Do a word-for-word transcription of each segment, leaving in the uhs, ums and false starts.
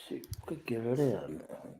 Sí, ¿qué quiere leer?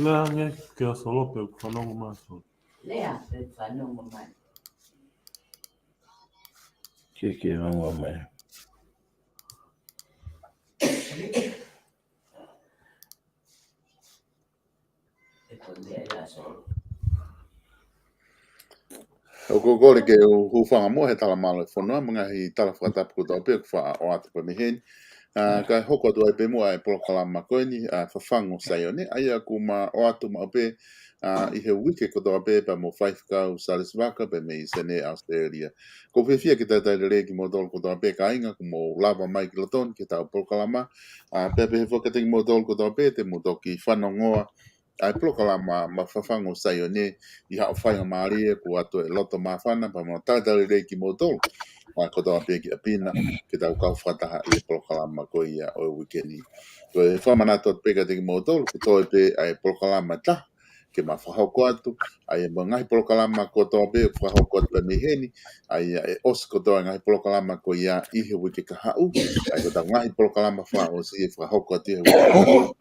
Lea ange kia Solo pe fanongo mai Solo. Lea pe fanongo mai. Ke ke fanongo mai. ʻOku ou kole ke u hūfanga muʻa he tala mālohi ʻa e fonua mo e ngaahi tala fakatapu kotoa pē ʻoku faʻa ʻoatu pē mei heni. ʻA, kae hoko atu ai pē muʻa e polokalama ko eni, ʻa, Fafangu ʻo Saione, ʻa ia ʻoku ma ʻoatu maʻu pē, ʻa, ʻi he uike kotoa pē pea mo Faifekau Salesi Vaka pea mei Senē, ʻAositelēlia. ʻOku ou fiefia ke talitali lelei kimoutolu kotoa pē kāinga kuo mou lava mai ki loto ni ki heʻetau polokalama. ʻA, pea pehē foki kiate kimoutolu kotoa pē te mou toki fanongoa ʻa e polokalama Fafangu ʻo Saione ʻi haʻo faingamālie kuo ʻoatu e loto māfana pea mo talitali lelei kimoutolu, ʻa, kotoa pē ki ʻapi na ke tau kau fakataha ʻi he polokalama ko ia ʻo e uike ni. Ko e fakamanatu atu pē kiate kimoutolu, kuo toe pē ʻa e polokalama ʻe taha ke ma fakahoko atu, ʻa ia mo e ngaahi polokalama kotoa pē ʻoku fakahoko atu pē mei heni, ʻa ia ʻe ʻosi kotoa e ngaahi polokalama ko ia ʻi he uike kahaʻu, ʻa ia ko ʻetau ngaahi polokalama fakaʻosi ʻe fakahoko atu ʻi he uike kahaʻu.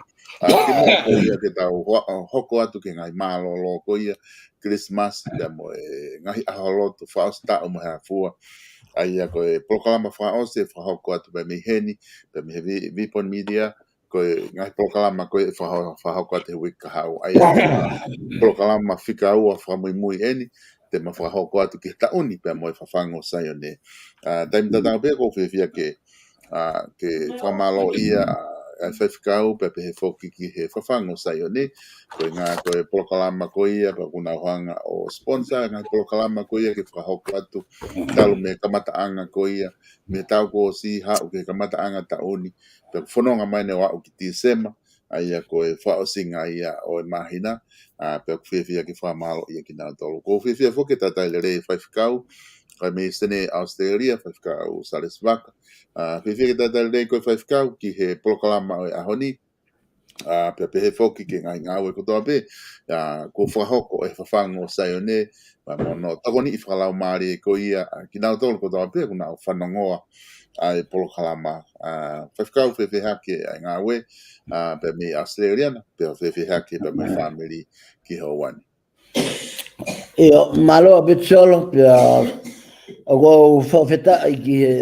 ʻA, kimuʻa ko ia ke tau ho-, hoko atu ki he ngaahi mālōlō ko ia, Kilisimasi, pea mo e ngaahi ʻaho lotu fakaʻosi taʻu mo e hā fua. ʻA ia ko e polokalama fakaʻosi ʻe fakahoko atu pē mei heni, pea mei he Vi-, Vipon Media, ko e ngaahi polokalama ko ē ʻe fakaho-, fakahoko atu he uike kahaʻu. ʻA ia ko e polokalama fika ua fakamuimui eni te ma fakahoko atu ki he taʻu ni pea mo e Fafangu ʻo Saione. ʻA, taimi tatau pē ʻoku ou fiefia ke, ʻa, ke fakamālōʻia ʻa e faifekau pea pehē foki ki he Fafangu ʻo Saione. Ko e ngaahi, ko e polokalama ko ia pea ʻoku nau hanga ʻo sponsor e ngaahi polokalama ko ia ke fakahoko atu talu mei he kamataʻanga ko ia, mei he taʻu kuo ʻosi haʻu ki he kamataʻanga taʻu ni, pea ʻoku fononga mai eni ʻo aʻu ki Tīsema, ʻa ia ko e fakaʻosinga ia ʻo e māhina, ʻa, pea ʻoku fiefia ke fakamālō ia kinautolu. ʻOku ou fiefia foki ke talitali lelei e faifekau, kae mei Senē ʻAositelēlia, faifekau Salesi Vaka. ʻA, fiefia ke talitali lelei koe faifekau ki he polokalama ʻo e ʻaho ni, ʻa, pea pehē foki ki he ngaahi ngāue kotoa pē, ʻa, kuo fakahoko ʻe he Fafangu ʻo Saione, pea mo hono tokoniʻi fakalaumālie ko ia, ʻa, kinautolu kotoa pē, ʻoku nau fanongoa ʻa e polokalama, ʻa, faifekau fēfē hake ʻa e ngāue, ʻa, pea mei ʻAositelēlia na, pea fēfē hake pea mei fāmili ki he ʻaho ni. ʻIo, mālō ʻaupito Solo, pea ʻoku ou fakafetaʻi ki he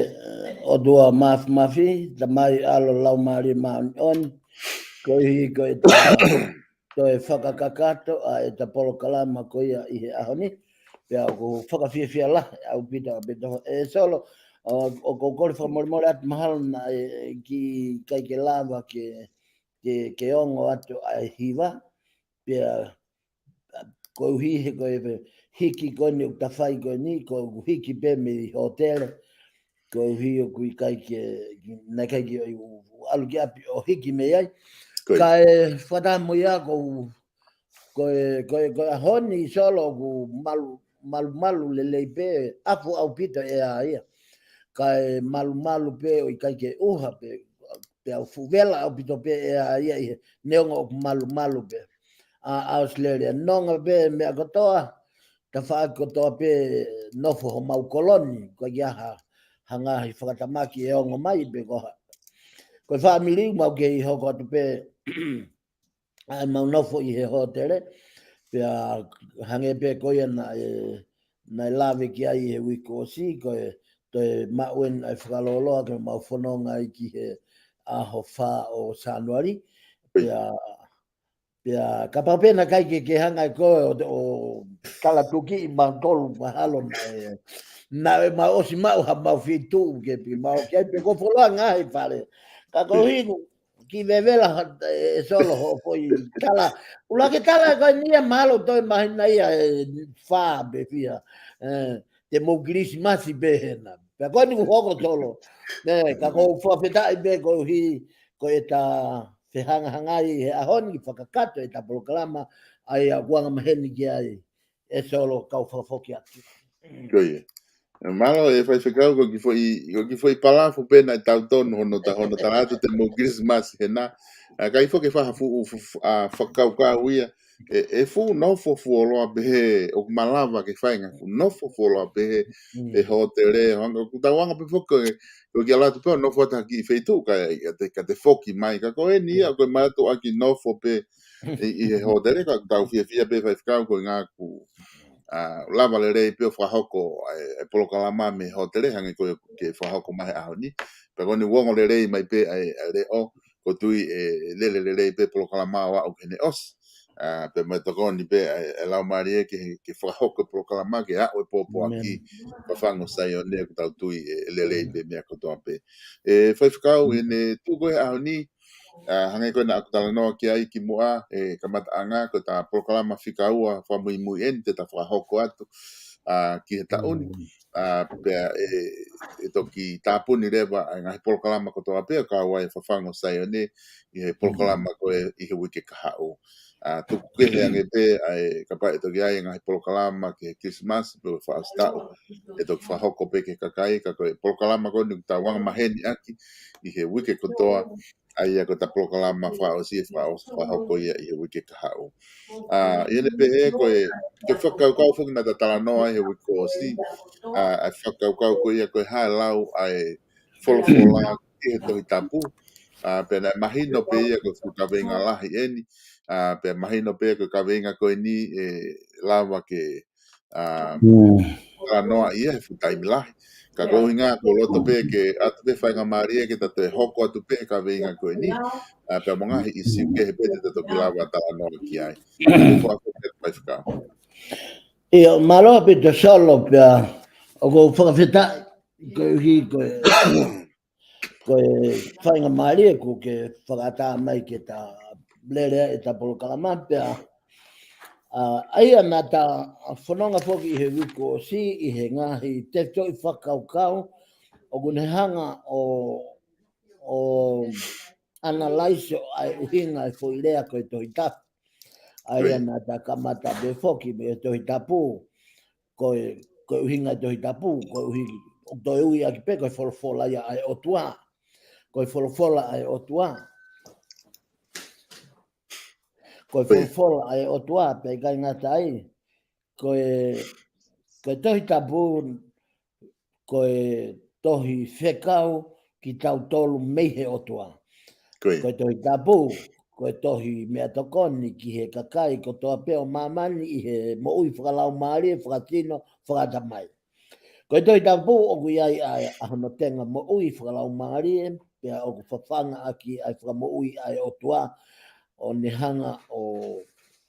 ʻOtua Māfimafi, Tamai, ʻAlo, Laumālie Māʻoniʻoni, koeʻuhi ko e toe fakakakato ʻa e ta polokalama ko ia ʻi he ʻaho ni, pea ʻoku ou fakafiefia lahi ʻaupito ʻaupito. ʻE Solo, ʻo, ʻoku ou kole fakamolemole atu mahalo naʻe ʻikai ke lava ke, ke, ke ongo atu ʻa e hiva, pea koeʻuhi he ko e hiki ko eni ʻoku ta fai ko eni, ko e hiki pē mei hōtele, koeʻuhi ʻoku ʻikai ke, naʻe ʻikai ke ʻalu ki ʻapi ʻo hiki mei ai. Ko ia. Kae fakataha mo ia ko, ko e, ko e, ko e ʻaho ni Solo ʻoku malu, malumalu lelei pē, ʻafu ʻaupito ʻea ia. Kae malumalu pē ʻo ʻikai ke ʻuha pē, pea ʻoku fuʻu vela ʻaupito pē ʻea ia ʻi he neongo ʻoku malumalu pē ʻa ʻAositelēlia. Nonga pē meʻa kotoa, tafaʻaki kotoa pē nofo homau kolo ni, ʻoku ʻikai ha, ha ngaahi fakatamaki ʻe ongo mai pe ko ha. Ko e fāmili mau kei hoko atu pē, ʻa e mau nofo ʻi he hōtele, pea hangē pē ko ia naʻe, naʻe lave ki ai he uike ʻosi, ko e toe maʻu eni ʻa e fakalōloa ke mau fononga ai ki he ʻaho fā ʻo Sānuali. Pea, pea kapau pē naʻe ʻikai ke, ke hanga ʻe koe ʻo, ʻo talatukiʻi mautolu mahalo naʻe, naʻe mau ʻosi maʻu ha mau feituʻu ke piki mau ki ai pe ko e fuoloa ngaahi fale. Ka koeʻuhi ʻoku kiʻi vevela ha, ʻe Solo hoʻo foʻi tala. ʻUluaki tala ko eni ia mahalo toe māhina ia ʻe fā pe fiha. ʻE, te mou Kilisimasi pē hena. Pea ko eni kuo hoko Solo. ʻE, ka ʻoku ou fakafetaʻi pē koeʻuhi ko e ta fehangahangai he ʻaho ni fakakakato e ta polokalama ʻa ia ʻoku anga maheni ki ai ʻe Solo kau fakafoki atu. Ko ia. Mālō ʻe faifekau, ko e kiʻi foʻi, ko e kiʻi foʻi palafu pē naʻe tautonu hono ta, hono tala atu te mou Kilisimasi hena. ʻA, ʻikai foki ke fai ha fuʻu, fu-, fu-, ʻa, fakakaukau ia. ʻE, ʻe fuʻu nofo fuoloa pehē, ʻoku malava ke fai ngaahi fuʻu nofo fuoloa pehē, ʻe hōtele, ʻoku tau anga pē foki, ko e kiʻi ʻalu atu pē ʻo nofo atu ha kiʻi feituʻu, ka, ka te, ka te foki mai, ka ko eni ia, ko e mātuʻaki nofo pē, ʻi, ʻi he hōtele, ka tau fiefia pē faifekau ko e ngaahi ku, ʻa, lava lelei pē ʻo fakahoko ʻa e, e polokalama mei he hōtele, hangē ko e ke fakahoko mai he ʻaho ni. Pea ko eni ʻoku ongo lelei mai pē ʻa e, ʻa e leʻo, ʻoku ou tui ʻe lele lelei pē polokalama ʻo aʻu ki heʻene ʻosi. ʻA, pea mo e tokoni pē ʻa e, ʻa e Laumālie ke, ke fakahoko e polokalama ke aʻu e pōpoaki, Fafangu ʻo Saione ʻoku tau tui ʻe, ʻe lelei pē meʻa kotoa pē. ʻE faifekau, ʻi heʻene tuʻu ko ē he ʻaho ni, ʻa, hangē ko ē naʻa ku talanoa ki ai kimuʻa, ʻe kamataʻanga, ko e ta polokalama fika ua fakamuimui eni te ta fakahoko atu, ʻa, ki he taʻu ni. ʻA, pea ʻe, ʻe toki tāpuni leva ʻa e ngaahi polokalama kotoa pē ʻo kau ai e Fafangu ʻo Saione ʻi he polokalama ko ē ʻi he uike kahaʻu. ʻA, tuku kehe ange pē ʻa e kapau ʻe toki ʻi ai e ngaahi polokalama ki he Kilisimasi pe ko e fakaʻosi taʻu, ʻe toki fakahoko pē ki he kakai, ka ko e polokalama ko eni ʻoku tau anga maheni ʻaki ʻi he uike kotoa, ʻa ia ko e ta polokalama fakaʻosi, fakaʻosi, fakahoko ia ʻi he uike kahaʻu. ʻA, ʻi heʻene pehē ko e, ko e fakakaukau foki naʻa ta talanoa ai he uike kuo ʻosi, ʻa, ʻa e fakakaukau ko ia ko e hā e lau ʻa e folofola ki he Tohi Tapu. ʻA, pea naʻe mahino pē ia ko e fuʻu kaveinga lahi eni. ʻA, pea mahino pē ko e kaveinga ko eni ʻe lava ke, ʻa, talanoa ia he fuʻu taimi lahi. Ka ko e ʻuhinga ʻoku ou loto pē ke ʻoatu pē faingamālie ke ta toe hoko atu pē he kaveinga ko eni. ʻA, pea mo e ngaahi ʻīsiu kehe pē te ta toki lava talanoa ki ai. Ko e fakafoki atu faifekau. ʻIo, mālō ʻaupito Solo, pea ʻoku ou fakafetaʻi koeʻuhi ko e, ko e faingamālie kuo ke fakaʻatā mai ke ta lele ʻa e ta polokalama pea, ʻa, ʻa ia naʻa ta fononga foki ʻi he uike kuo ʻosi ʻi he ngaahi tefitoʻi fakakaukau ʻoku ne hanga ʻo, ʻo analyze ʻa e ʻuhinga e foʻi lea ko e Tohi Tapu. ʻA ia naʻa ta kamata pē foki mei he Tohi Tapu, ko e, ko e ʻuhinga e Tohi Tapu, ko e ʻuhi, ʻoku toe ui ʻaki pē ko e folofola ia ʻa e ʻOtua. Ko e folofola ʻa e ʻOtua. Ko e folofola ʻa e ʻOtua, pea ʻikai ngata ai. Ko e, ko e Tohi Tapu, ko e tohi fekau kitautolu mei he ʻOtua. Ko e Tohi Tapu, ko e tohi meʻatokoni ki he kakai kotoa pē ʻo māmani ʻi he moʻui fakalaumālie, fakatino, fakaʻatamai. Ko e Tohi Tapu ʻoku ʻi ai ʻa, ʻa hono tenga moʻui fakalaumālie, pea ʻoku fafanga ʻaki ʻa e fakamoʻui ʻa e ʻOtua, ʻo ne hanga ʻo,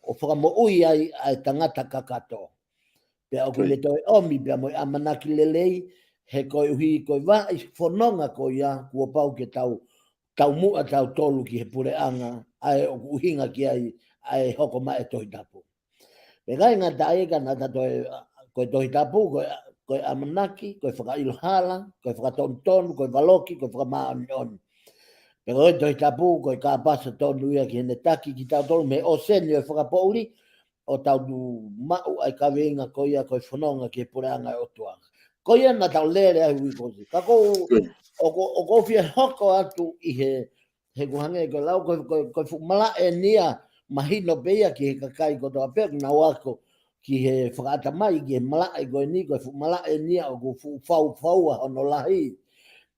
ʻo fakamoʻui ai ʻa e tangata kakato. Pea ʻoku ne toe ʻomi pea mo e ʻamanaki lelei, he koeʻuhi ko e vaʻi fononga ko ia, kuo pau ke tau, tau muʻa tautolu ki he puleʻanga, ʻa e ʻoku ʻuhinga ki ai, ʻa e hoko mai e Tohi Tapu. Pea ʻikai ngata ai ka naʻa ta toe, ko e Tohi Tapu, ko e, ko e ʻamanaki, ko e fakaʻilo hala, ko e fakatonutonu, ko e valoki, ko e fakamāʻoniʻoni. Pea ko e Tohi Tapu, ko e kāpasa tonu ia ki heʻene taki kitautolu mei he ʻōseni ʻo e fakapoʻuli, ʻo tau maʻu ʻa e kaveinga ko ia ko e fononga ki he puleʻanga ʻo e ʻOtua. Ko ia naʻa tau lele ai he uike kuo ʻosi. Ka ʻoku ou, ʻoku ou, ʻoku ou fie hoko atu ʻi he, he kuo hangē ko e lau, ko, ko, ko e fuʻu malaʻe eni ia, mahino pē ia ki he kakai kotoa pē ʻoku nau ako ki he fakaʻatamai, ki he malaʻe ko eni, ko e fuʻu malaʻe eni ia ʻoku fuʻu faufaua hono lahi.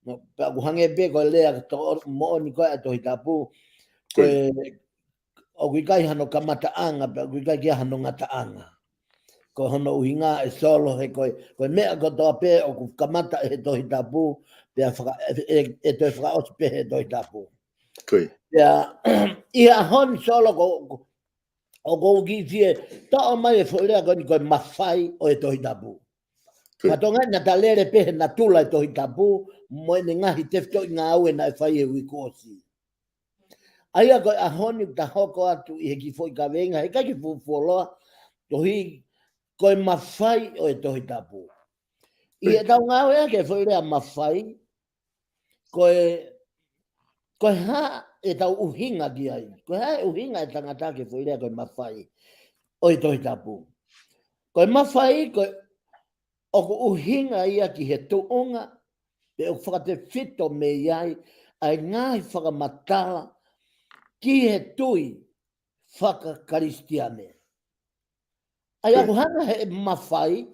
Pea ʻoku hangē pē ko e lea tō moʻoni ko ē ʻa e Tohi Tapu. Ko e, ʻoku ʻikai hano kamataʻanga, pea ʻoku ʻikai ke hano ngataʻanga. Ko hono ʻuhinga ē Solo he ko e, ko e meʻa kotoa pē ʻoku kamata ʻe he Tohi Tapu, pea faka-, ʻe, ʻe, ʻe toe fakaʻosi pē he Tohi Tapu. Pea, ʻi he ʻaho ni Solo ko, ko, ʻoku ou kiʻi fie toʻo mai e foʻi lea ko eni ko e mafai ʻo e Tohi Tapu. Ka tonga naʻa ta lele pē he natula e Tohi Tapu, mo ʻene ngaahi tefitoʻi ngāue naʻe fai he uike kuo ʻosi. ʻA ia ko e ʻaho ni ta hoko atu ʻi he kiʻi foʻi kaveinga, he ʻikai ke fuoloa, tohi ko e mafai ʻo e Tohi Tapu. ʻI heʻetau ngāueʻaki e foʻi lea mafai, ko e, ko e hā ʻetau ʻuhinga ki ai. Ko e hā e ʻuhinga e tangata ki he foʻi lea ko e mafai ʻo e Tohi Tapu. Ko e mafai, ko e ʻoku ʻuhinga ia ki he tuʻunga, pe ʻoku fakatefito mei ai, ʻa e ngaahi fakamatala ki he tui fakakalisitiane. ʻA ia ʻoku hanga he mafai,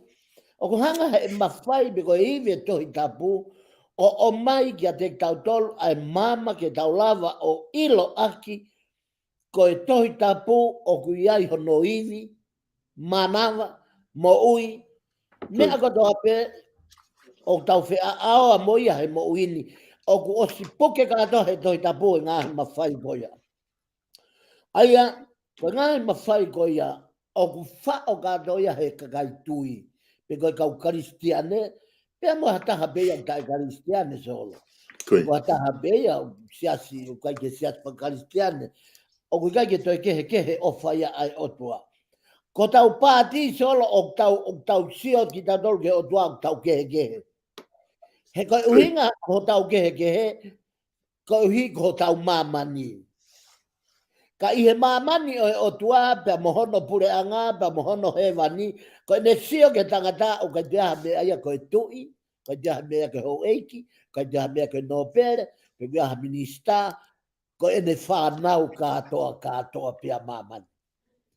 ʻoku hanga he mafai pe ko e ivi e Tohi Tapu, ʻo ʻomai kiate kitautolu ʻa e maama ke tau lava ʻo ʻilo ʻaki, ko e Tohi Tapu ʻoku ʻi ai hono ivi, mānava, moʻui, meʻa kotoa pē ʻoku tau feʻaʻaoa mo ia he moʻui ni, ʻoku ʻosi puke kātoa he Tohi Tapu e ngaahi mafai ko ia. ʻA ia, ko e ngaahi mafai ko ia, ʻoku faʻo kātoa ia he kakai tui, pe ko e kau Kalisitiane, pea mo ha taha pē ia taʻe Kalisitiane Solo. Mo ha taha pē ia siasi, ʻoku ʻikai ke siasi fakakalisitiane, ʻoku ʻikai ke toe kehekehe ʻofa ia ʻa e ʻOtua. Ko hotau pāti Solo ʻoku tau, ʻoku tau sio kitautolu ki he ʻOtua ʻoku tau kehekehe. He ko e ʻuhinga ko hotau kehekehe, koeʻuhi ko hotau māmani. Ka ʻi he māmani ʻo e ʻOtua, pea mo hono puleʻanga, pea mo hono hēvani, ko ʻene sio ki he tangata ʻoku ʻikai toe ʻi ai ha meʻa ia ko e tuʻi, ʻikai toe ʻi ai ha meʻa ia ko e houʻeiki, ʻikai toe ʻi ai ha meʻa ia ko e nōpele, pe ʻikai ʻi ai ha minisitā, ko ʻene fānau kātoa, kātoa pē ʻa māmani.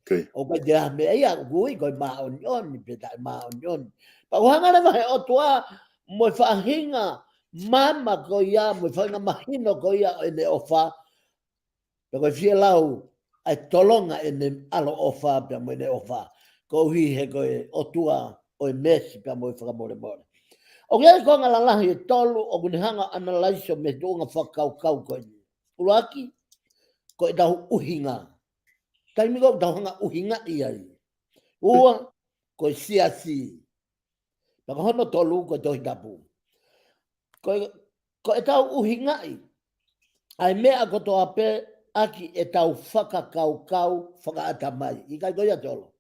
ʻOku ʻikai toe ʻi ai ha meʻa ia ʻoku ui ko e māʻoniʻoni, pe taʻe māʻoniʻoni. Pea ʻoku hanga leva he ʻOtua mo e faʻahinga maama ko ia, mo e faʻahinga mahino ko ia ʻo ʻene ʻofa, pea ko e fielau ʻa e tolonga ʻene ʻaloʻofa, pea mo ʻene ʻofa. Koeʻuhi he ko e ʻOtua ʻo e meesi, pea mo e fakamolemole. ʻOku ʻi ai e konga lalahi ʻe tolu, ʻoku ne hanga ʻo analyze mei he tuʻunga fakakaukau ko eni. ʻUluaki, ko ʻetau ʻuhinga. Taimi ko ē ʻoku tau hanga ʻuhingaʻi ai. Ua, ko e siasi. Pea ko hono tolu, ko e Tohi Tapu. Ko e, ko ʻetau ʻuhingaʻi ʻa e meʻa kotoa pē ʻaki ʻetau fakakaukau fakaʻatamai. ʻIkai ko ia Solo?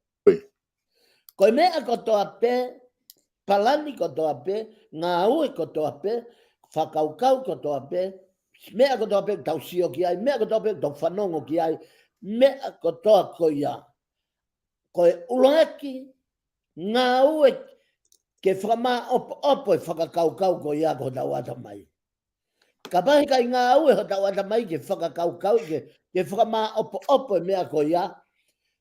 Ko e meʻa kotoa pē, palani kotoa pē, ngāue kotoa pē, fakakaukau kotoa pē, meʻa kotoa pē ʻoku tau sio ki ai, meʻa kotoa pē ʻoku tau fanongo ki ai, meʻa kotoa ko ia. Ko e ʻuluaki ngāue ke fakamaʻopoʻopo e fakakaukau ko ia ko hotau ʻatamai. Kapau he ʻikai ngāue hotau ʻatamai ke fakakaukau ke, ke fakamaʻopoʻopo e meʻa ko ia.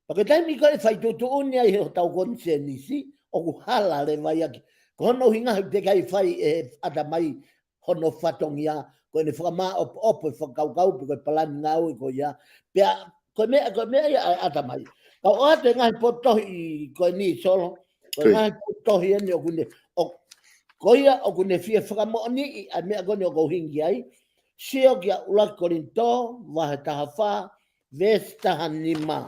Pea ko e taimi ko ē ʻe fai tuʻutuʻuni ai ʻe hotau konisēnisi, ʻoku hala leva ia ki. Ko hono ʻuhinga he ʻikai fai ʻe he ʻatamai hono fatongia, ko ʻene fakamaʻopoʻopo e fakakaukau pe ko e palani ngāue ko ia. Pea ko e meʻa, ko e meʻa ia ʻa e ʻatamai. Ka ʻoatu e ngaahi potohi ko eni Solo, ko e Ko ia. ngaahi potohi eni ʻoku ne, ʻo, ko ia ʻoku ne fie fakamoʻoniʻi ʻa e meʻa ko eni ʻoku ou hingi ai. Sio kia ʻuluaki Kolinitō, vahe taha fā, veesi taha nima.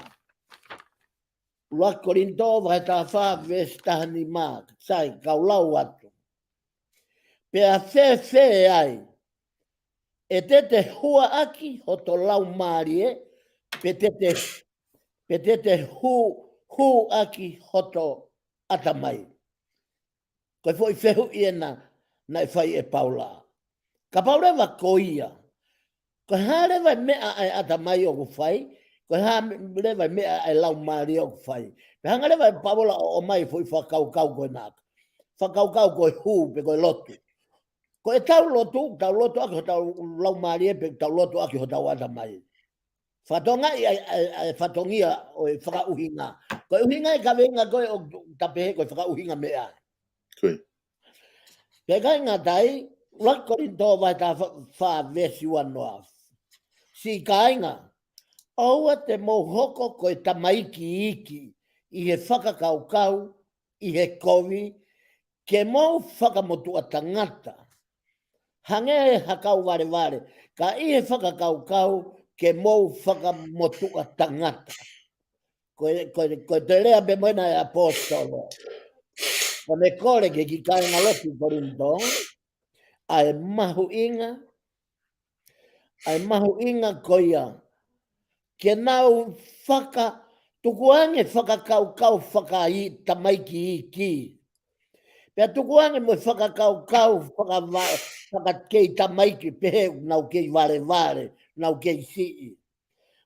ʻUluaki Kolinitō, vahe taha fā, veesi taha nima, sai, kau lau atu. Pea fēfē ai, ʻe te te hū ʻaki hoto laumālie, pe te te, pe te te hū, hū ʻaki hoto ʻatamai. Ko e foʻi fehuʻi ena naʻe fai ʻe Paula. Kapau leva ko ia, ko e hā leva e meʻa ʻa e ʻatamai ʻoku fai, ko e hā me-, leva e meʻa ʻa e laumālie ʻoku fai. Pea hanga leva ʻe Paula ʻo ʻomai foʻi fakakaukau ko ena. Fakakaukau ko e hū pe ko e lotu. Ko ʻetau lotu, tau lotu ʻaki hotau laumālie pe tau lotu ʻaki hotau ʻatamai. Fatongia ʻa e, ʻa e, ʻa e fatongia ʻo e fakaʻuhinga. Ko e ʻuhinga e kaveinga ko ē ʻoku ta pehē ko e fakaʻuhinga meʻa. Ko ia. Pea ʻikai ngata ai, ʻuluaki Kolinitō vahe taha fā, fā veesi ua noa. Siʻi kāinga, ʻoua te mou hoko ko e tamaiki iiki ʻi he fakakaukau, ʻi he kovi, ke mou fakamotuʻa tangata. Hangē ha kau valevale, ka ʻi he fakakaukau ke mou fakamotuʻa tangata. Ko e, ko e, ko e toe lea pē mo ena ʻa e ʻaposetolo. Ko ʻene kole ki he kiʻi kāinga lotu Kolinitō, ʻa e mahuʻinga, ʻa e mahuʻinga ko ia, ke nau faka-, tukuange fakakaukau fakaʻi-, tamaiki iiki. Pea tukuange mo e fakakaukau fakava-, fakakei tamaiki pehē nau kei valevale, nau kei siʻi.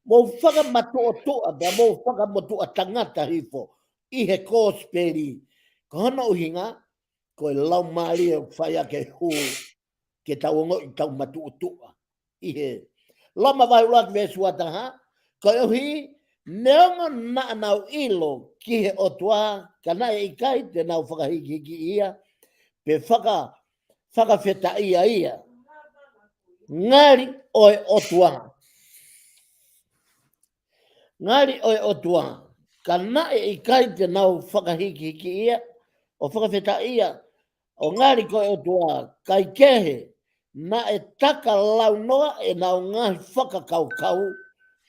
Mou fakamatuʻotuʻa, pea mou fakamotuʻa tangata hifo ʻi he kosipeli. Ko hono ʻuhinga, ko e laumālie ʻoku fai ʻaki e hū, ke tau ongoʻi tau matuʻotuʻa. ʻI he Loma vahe ʻuluaki veesi ua taha, koeʻuhi, neongo naʻa nau ʻilo ki he ʻOtua, ka naʻe ʻikai te nau fakahikihiki ia, pe faka-, fakafetaʻia ia. Ngali ʻo e ʻOtua. Ngali ʻo e ʻOtua, ka naʻe ʻikai te nau fakahikihiki ia, ʻo fakafetaʻia, ʻo ngali ko e ʻOtua, kae kehe, naʻe taka launoa ʻenau ngaahi fakakaukau,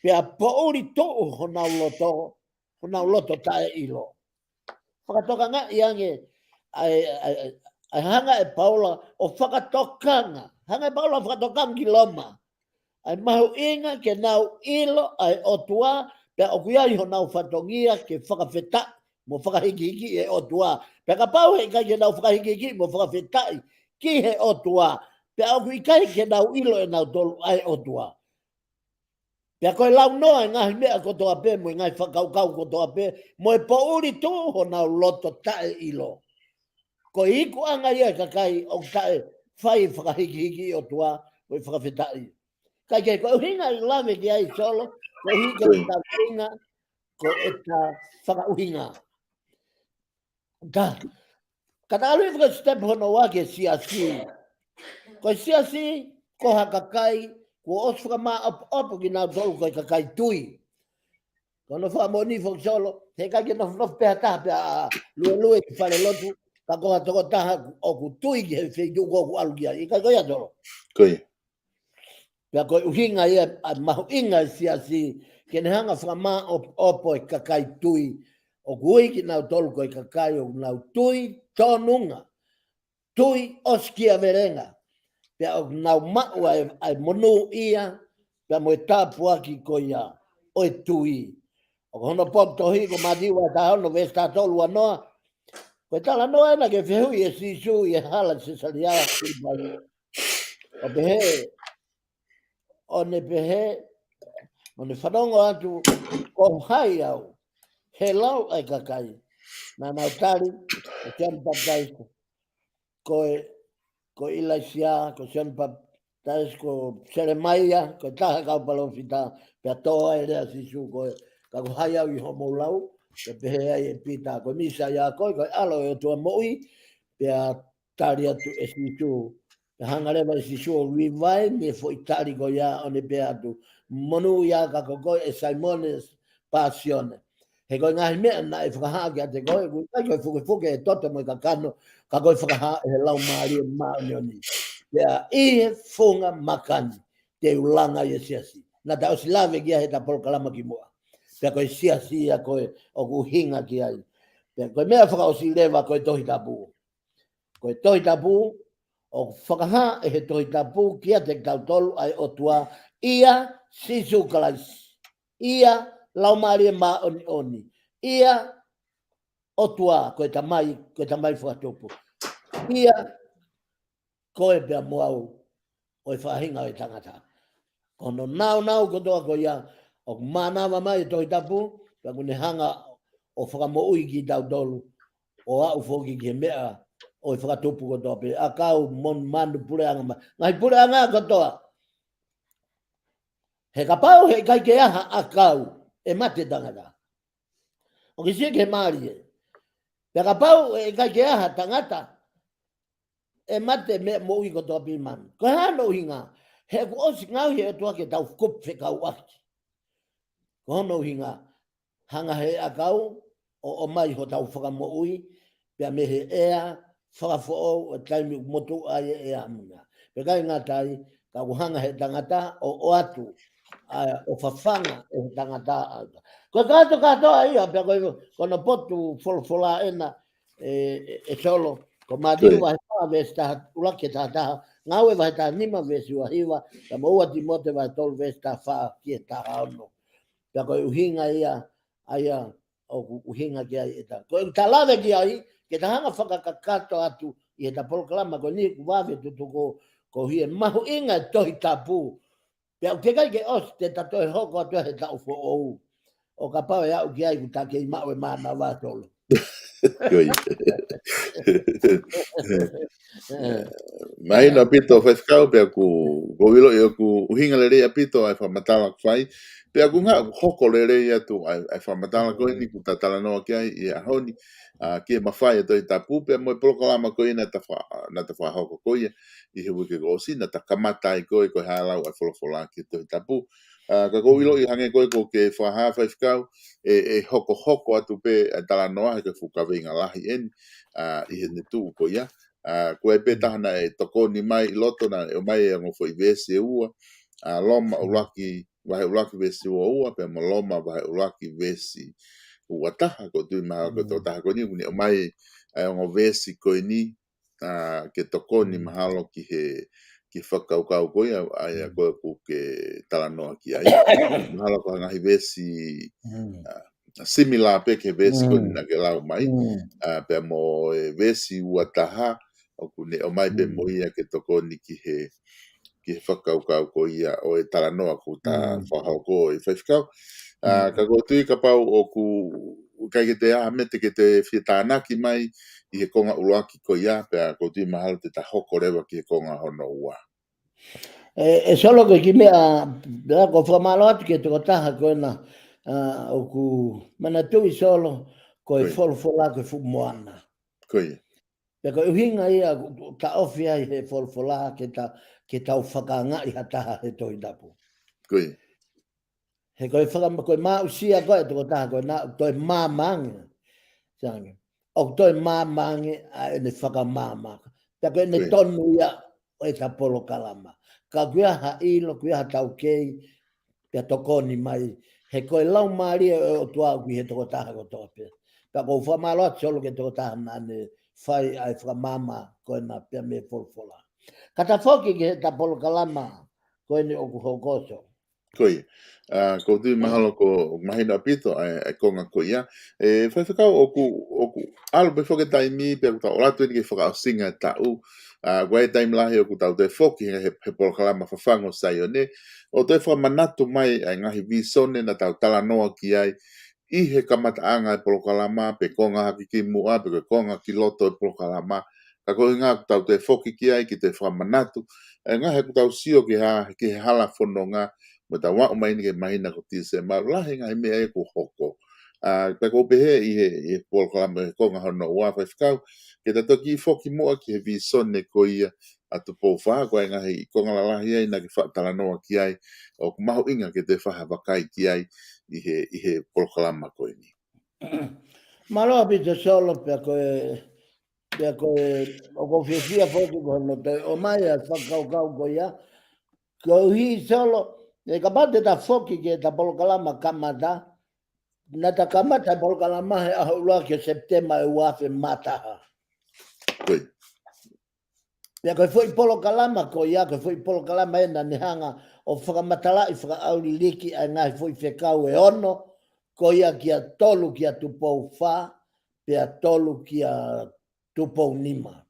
pea poʻuli tuʻu honau loto, honau loto taʻeʻilo. Fakatokangaʻi ange, ʻa e, ʻa e, ʻa e, ʻa e hanga ʻe Paula ʻo fakatokanga. Hanga ʻe Paula ʻo fakatokanga ki Loma. ʻA e mahuʻinga ke nau ʻilo ʻa e ʻOtua, pea ʻoku ʻi ai honau fatongia ke fakafetaʻi, mo fakahikihiki e ʻOtua. Pea kapau he ʻikai ke nau fakahikihiki, mo fakafetaʻi ki he ʻOtua. Pea ʻoku ʻikai ke nau ʻilo ʻe nautolu ʻa e ʻOtua. Pea ko e launoa e ngaahi meʻa kotoa pē, mo e ngaahi fakakaukau kotoa pē, mo e poʻuli tuʻu honau loto taʻeʻilo. Ko e ikuʻanga ia e kakai ʻoku taʻe fai fakahikihiki ʻOtua, mo e fakafetaʻi. Kae kehe, ko e ʻuhinga ʻi lave ki ai Solo, ko e ʻuhinga ko e ʻuhinga, ko e ta fakaʻuhinga. Ka, ka ta ʻalu hifo ki he step hono ua ki he siasi. Ko e siasi, ko ha kakai, kuo ʻosi fakamaʻopoʻopo kinautolu ko e kakai tui. Ko hono fakamoʻoni foki Solo, he ʻikai ke nofonofo pē ha taha pea luelue ki fale lotu, ka ko ha tokotaha ʻoku tui ki he feituʻu ko ē ʻoku ʻalu ki ai. ʻIkai ko ia Solo? Ko ia. Pea ko e ʻuhinga ia ʻa e mahuʻinga e siasi, ke ne hanga fakamaʻopoʻopo e kakai tui, ʻoku ui kinautolu ko e kakai ʻoku nau tui tōnunga, tui ʻosikiavelenga, pea ʻoku nau maʻu ʻa e, ʻa e monūʻia, pea mo e tāpuaki ko ia ʻo e tui. ʻOku hono potu tohi ko Mātiu vahe taha ono veesi taha tolu ua noa, ko e talanoa ena ki he fehuʻi ʻe Sīsū ʻi he hala Sesalia Filipai. ʻO pehē, ʻo ne pehē, ʻo ne fanongo atu, ko hai au, he lau ʻa e kakai. Naʻa nau tali, ko Sione Papitaiso, ko e, ko ʻIlaisiā, ko Sione Papitaiso, ko Selemaia, ko e taha kau palōfita, pea tō ai e lea ʻa Sīsū ko ē, ka ko hai au ʻi hoʻomou lau, pea pehē ai ʻe Pita, ko e Mīsaia koe, ko e ʻAlo ʻo e ʻOtua moʻui, pea tali atu ʻe Sīsū. Pea hanga leva ʻe Sīsū ʻo revise ʻene foʻi tali ko ia ʻo ne pehē atu, monūʻia ka ko koe ʻe Saimone Pāsione. He ko e ngaahi meʻa naʻe fakahā kiate koe, ʻoku ʻikai ko e fukefuke ʻo e toto mo e kakano, ka ko e fakahā ʻe he Laumālie Māʻoniʻoni. Pea ʻi he funga maka ni, te u langa ai e siasi. Naʻa ta ʻosi lave ki ai heʻeta polokalama kimuʻa. Pea ko e siasi ia ko ē ʻoku ʻuhinga ki ai. Pea ko e meʻa fakaʻosi leva ko e Tohi Tapu. Ko e Tohi Tapu, ʻoku fakahā ʻe he Tohi Tapu kiate kitautolu ʻa e ʻOtua, ʻia Sīsū Kalaisi, ʻia Laumālie Māʻoniʻoni, ʻia ʻOtua, ko e Tamai, ko e Tamai Fakatupu, ʻia koe pea mo au, ʻo e faʻahinga ʻo e tangata. Ko hono naunau kotoa ko ia, ʻoku mānava mai e Tohi Tapu, pea ʻoku ne hanga ʻo fakamoʻui kitautolu, ʻo aʻu foki ki he meʻa ʻo e fakatupu kotoa pē, ʻakau, monumanu, puleʻanga ma-, ngaahi puleʻanga kotoa. He kapau heʻikai ke ʻi ai ha ʻakau, ʻe mate tangata. ʻOku ke sio ki he mālie. Pea kapau heʻikai ke ʻi ai ha tangata, ʻe mate meʻa moʻui kotoa pē ʻi māmani. Ko e hā hono ʻuhinga? He kuo ʻosi ngaohi ʻe he ʻOtua ke tau kupu fekauʻaki. Ko hono ʻuhinga, hanga he ʻakau ʻo ʻomai hotau fakamoʻui, pea mei he ʻea fakafoʻou ʻo e taimi ʻoku motuʻa ai e ʻea muna. Pea ʻikai ngata ai, ka ʻoku hanga he tangata ʻo ʻoatu, ʻa, ʻo fafanga ʻe he tangata ʻa. Ko e kātoa kātoa ia, pea ko e, ko hono potu folofola ʻena, ʻe, ʻe, ʻe Solo, ko Mātiu Ko e. vahe fā veesi taha, ʻuluaki ki he taha taha, Ngāue vahe taha nima veesi ua hiva, pea mo ua Tīmote vahe tolu veesi taha fā ki he taha ono. Pea ko e ʻuhinga ia, ʻa ia ʻoku ʻuhinga ki ai ʻeta. Ko e ta lave ki ai, ke ta hanga fakakakato atu ʻi heʻeta polokalama ko eni ʻoku vave tutuku, ko e mahuʻinga e Tohi Tapu. Pea ʻoku teʻeki ai ke ʻosi te ta toe hoko atu he taʻu foʻou. ʻO kapau ʻe aʻu ki ai ʻoku ta kei maʻu e mānava Solo. Ko ia. Mahino ʻaupito Faifekau, pea ʻoku, ʻoku ou ʻiloʻi ʻoku ʻuhinga lelei ʻaupito ʻa e fakamatala ʻoku fai. Pea ʻoku hanga ʻo hoko lelei atu ʻa e, ʻa e fakamatala ko eni ʻoku ta talanoa ki ai ʻi he ʻaho ni, ʻa, ki he mafai ʻa e Tohi Tapu, pea mo e polokalama ko ē naʻa ta fa-, naʻa ta fakahoko ko ia ʻi he uike kuo ʻosi, naʻa ta kamata ai ko ē, ko e hā e lau ʻa e folofola ki he Tohi Tapu. ʻA, ka ʻoku ou ʻiloʻi hangē ko ē ʻoku ke fakahā Faifekau, ʻe, ʻe hokohoko atu pē ʻa e talanoa he ko e fuʻu kaveinga lahi eni, ʻa, ʻi heʻene tuʻu ko ia. ʻA, ko e pē taha naʻe tokoni mai ʻi loto naʻe ʻomai e ongo foʻi veesi ʻe ua, ʻa, Loma ʻuluaki, vahe ʻuluaki veesi ua ua, pea mo Loma vahe ʻuluaki veesi ua taha, ʻoku ou tui mahalo ko e tokotaha ko eni, ʻoku ne ʻomai ʻa e ongo veesi ko eni, ʻa, ke tokoni mahalo ki he, ki he fakakaukau ko ia, ʻa ia ko ē ʻoku ke talanoa ki ai. Mahalo ko e ngaahi veesi, ʻa, similar pē ki he veesi ko eni naʻa ke lau mai. ʻA, pea mo e veesi ua taha, ʻoku ne ʻomai pē mo ia ke tokoni ki he, ki he fakakaukau ko ia ʻo e talanoa ʻoku ta fakahoko ʻi Faifekau. ʻA, ka ʻoku ou tui kapau ʻoku ʻikai ke te ʻi ai ha meʻa te ke toe fie tānaki mai ʻi he konga ʻuluaki ko ia, pea ʻoku ou tui mahalo te ta hoko leva ki he konga hono ua. ʻE, ʻe Solo ko e kiʻi meʻa, pea ʻoku ou fakamālō atu ki he tokotaha ko ena, ʻa, ʻoku manatuʻi Solo, ko e folofola ko e fuʻu moana. Ko ia. Pea ko e ʻuhinga ia ʻoku ta ofi ai he folofola ke ta, ke tau fakaangaʻi ha taha he Tohi Tapu. Ko ia. He ko e faka-, ko e maʻusia ko e tokotaha ko ena, toe māmā ange. Sai ange. ʻOku toe māmā ange ʻa ʻene fakamaama. Pea ko ʻene tonu ia ʻo ʻeta polokalama. Ka ʻoku ʻi ai ha ʻilo, ʻoku ʻi ai ha taukei, pea tokoni mai. He ko e Laumālie ʻo e ʻOtua ʻoku ʻi he tokotaha kotoa pē. Pea ʻoku ou fakamālō atu Solo ki he tokotaha naʻa ne fai ʻa e fakamaama ko ena pea mei he folofola. Ka ta foki ki heʻeta polokalama ko eni ʻoku hoko Solo. Ko ia. ʻA, ʻoku ou tui mahalo ʻoku mahino ʻaupito ʻa e, ʻa e konga ko ia. ʻE, Faifekau, ʻoku, ʻoku ʻalu pē foki e taimi pea ʻoku tau ʻalu atu eni ki he fakaʻosinga e taʻu. ʻA, ko e taimi lahi ʻoku tau toe foki he, he, he polokalama Fafangu ʻo Saione. ʻO toe fakamanatu mai ʻa e ngaahi visone naʻa tau talanoa ki ai ʻi he kamataʻanga e polokalama, pe konga hake ki muʻa, pe ko e konga ki loto e polokalama. Ka ko e ʻuhinga ʻoku tau toe foki ki ai, ke toe fakamanatu ʻa e ngaahi ʻoku tau sio ki he ha-, ki he hala fononga, mo tau aʻu mai eni ki he māhina ko Tīsema, lahi e ngaahi meʻa ia ʻoku hoko. ʻA, pea ʻoku ou pehē ʻi he, ʻi he polokalama he konga hono ua, Faifekau, ke ta toki foki muʻa ki he visone ko ia ʻa Tupou Fā, ko e ngaahi konga lalahi ia naʻa ke faʻa talanoa ki ai, ʻoku mahuʻinga ke toe faʻa vakai ki ai ʻi he, ʻi he polokalama ko eni. Mālō ʻaupito Solo, pea ko e, pea ko e, ʻoku ou fiefia foki ko hono toe ʻomai ʻa e fakakaukau ko ia. Koeʻuhi Solo, ʻe kapau te ta foki ki heʻeta polokalama kamata, naʻa ta kamata e polokalama he ʻaho ʻuluaki ʻo Sepitema ʻe ua afe mā taha. Ko ia. Pea ko e foʻi polokalama ko ia, ko e foʻi polokalama ena naʻe hanga ʻo fakamatalaʻi fakaʻauliliki ʻa e ngaahi foʻi fekau ʻe ono, ko ia kia Tolu, kia Tupou Fā, pea Tolu kia Tupou Nima.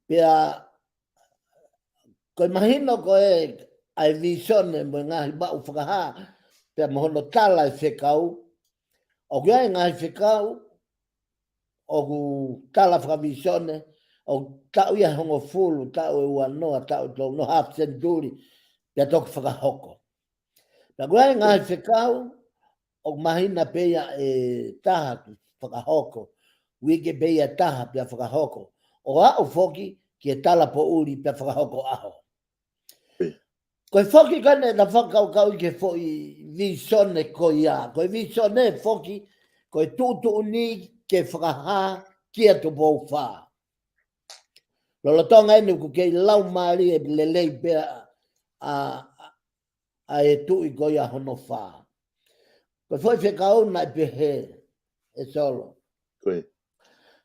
Pea ko e mahino ko ē ʻa e visone mo e ngaahi maʻu fakahā, pea mo hono tala e fekau, ʻoku ʻi ai e ngaahi fekau ʻoku tala fakavisone, ʻoku taʻu ia ʻe hongofulu, taʻu ʻe uanoa, taʻu ʻe tolunoa, half century, pea toki fakahoko. Pea ʻoku ʻi ai e ngaahi fekau ʻoku māhina pē ia ʻe taha ke fakahoko, uike pē ia ʻe taha pea fakahoko, ʻo aʻu foki ki he tala poʻuli pea fakahoko ʻaho. Ko e foki ko ena ʻeta fakakaukau ki he foʻi visone ko ia. Ko e visone foki, ko e tuʻutuʻuni ke fakahā kia Tupou Fā. Lolotonga eni ʻoku kei laumālie lelei pē ʻa, ʻa, ʻa e tuʻi ko ia hono fā. Ko e foʻi fekau naʻe pehē, ʻe Solo. Ko ia.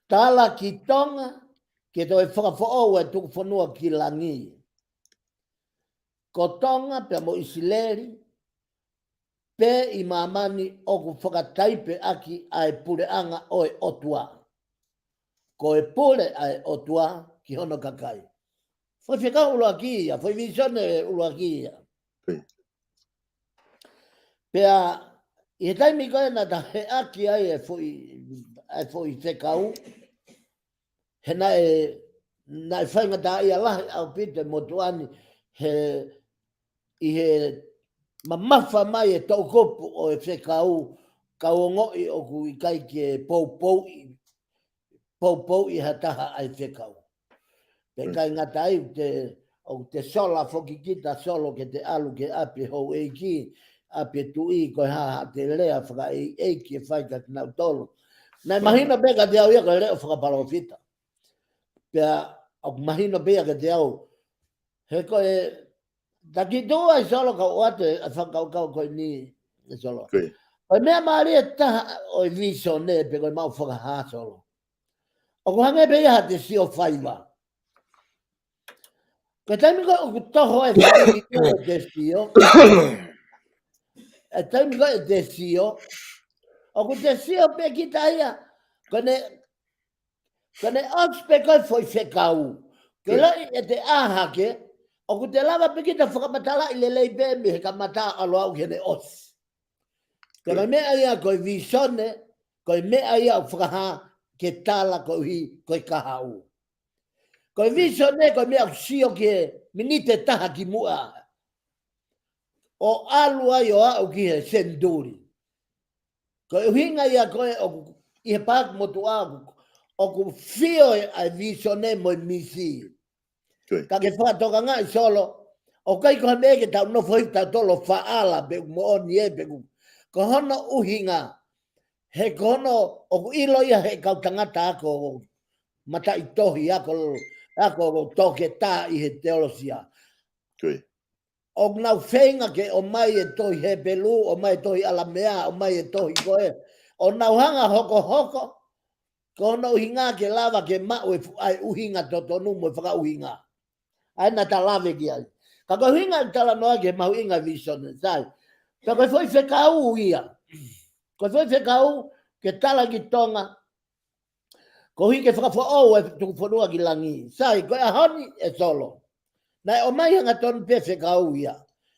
Tala ki Tonga, ke toe fakafoʻou e tuku fonua ki langi. Ko Tonga pea mo ʻIsileli, pē ʻi māmani ʻoku fakataipe ʻaki ʻa e puleʻanga ʻo e ʻOtua. Ko e pule ʻa e ʻOtua ki hono kakai. Foʻi fekau ʻuluaki ia, foʻi visone ʻuluaki ia. Ko ia. Pea, ʻi he taimi ko ē naʻa ta heʻaki ai e foʻi, e foʻi fekau, he naʻe, naʻe faingataʻaʻia lahi ʻaupito e motuʻa ni, he, ʻi he mamafa mai e toʻukupu ʻo e fekau, kau ongoʻi ʻoku ʻikai ke poupouʻi, poupouʻi ha taha ʻa e fekau. Pea ʻikai ngata ai, ʻoku te, ʻoku te sola foki kita Solo ke te ʻalu ki ʻapi houʻeiki, ʻapi tuʻi, ko e hā haʻate lea fakaʻeiʻeiki ʻe fai kia kinautolu. Naʻe mahino pē kiate au ia ko e leʻo fakapalōfita. Pea ʻoku mahino pē ia kiate au. He ko e, ta kiʻi tuʻu ai Solo kau ʻoatu e fakakaukau ko eni, ʻe Solo. Ko ia. Ko e meʻa mālie taha ʻo e visone pe ko e maʻu fakahā Solo. ʻOku hangē pē ia haʻate sio faiva. Ko e taimi ko ē ʻoku toho e fili ʻo te sio. E taimi ko ē ʻe te sio. ʻOku te sio pē kita ia. Ko ʻene, ko ʻene ʻosi pē ko ē foʻi fekau. Ko ia. Lahi ʻete ʻā hake, ʻoku te lava pē kita fakamatalaʻi lelei pē mei he kamata ʻo aʻu ki heʻene ʻosi. Ko ia. Ko e meʻa ia ko e visone, ko e meʻa ia ʻoku fakahā ke tala koeʻuhi ko e kahaʻu. Ko e visone, ko e meʻa ʻoku sio ki he miniti ʻe taha ki muʻa. ʻO ʻalu ai ʻo aʻu ki he senituli. Ko e ʻuhinga ia ko ē ʻoku, ʻi he paaki motuʻa ʻoku, ʻoku fio e ʻa e visone mo e misi. Ko ia. Ka ke fakatokangaʻi Solo, ʻoku ʻikai ko ha meʻa ke tau nofo hifo tautolu ʻo faʻala pe ʻoku moʻoni ē pe ʻoku. Ko hono ʻuhinga, he ko hono ʻoku ʻilo ia he kau tangata ako mataʻitohi, ako, ako toketā ʻi he teolosia. Ko ia. ʻOku nau feinga ke ʻomai e tohi Hepelū, ʻomai e tohi ʻAlamea, ʻomai e tohi ko ē. ʻO nau hanga hokohoko, ko hono ʻuhinga ke lava ke maʻu e fu-, ʻa e ʻuhinga totonu mo e fakaʻuhinga. ʻA ē naʻa ta lave ki ai. Ka ko e ʻuhinga e talanoa ki he mahuʻinga e visone, sai. Ka ko e foʻi fekau ia. Ko e foʻi fekau ke tala ki Tonga. Koeʻuhi ke fakafoʻou e tuku fonua ki langi. Sai, ko e ʻaho ni ʻe Solo. Naʻe ʻomai hangatonu pē fekau ia.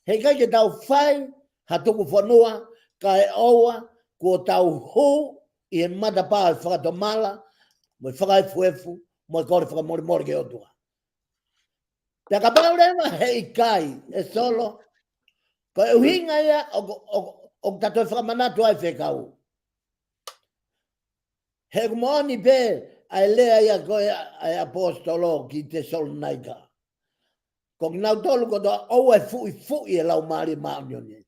Heʻikai ke tau fai ha tuku fonua, kae ʻoua, kuo tau hū ʻi he matapā ʻo e fakatomala, mo e fakaefuefu, mo e kole fakamolemole ki he ʻOtua. Pea kapau leva heʻikai, ʻe Solo, ko e ʻuhinga ia ʻoku, ʻoku, ʻoku ta toe fakamanatu ai e fekau. He ʻoku moʻoni pē ʻa e lea ia ko ē ʻa e ʻaposetolo ki Tesalonaika. Ko kinautolu kotoa ʻoua ʻe fuʻifuʻi e Laumālie Māʻoniʻoni.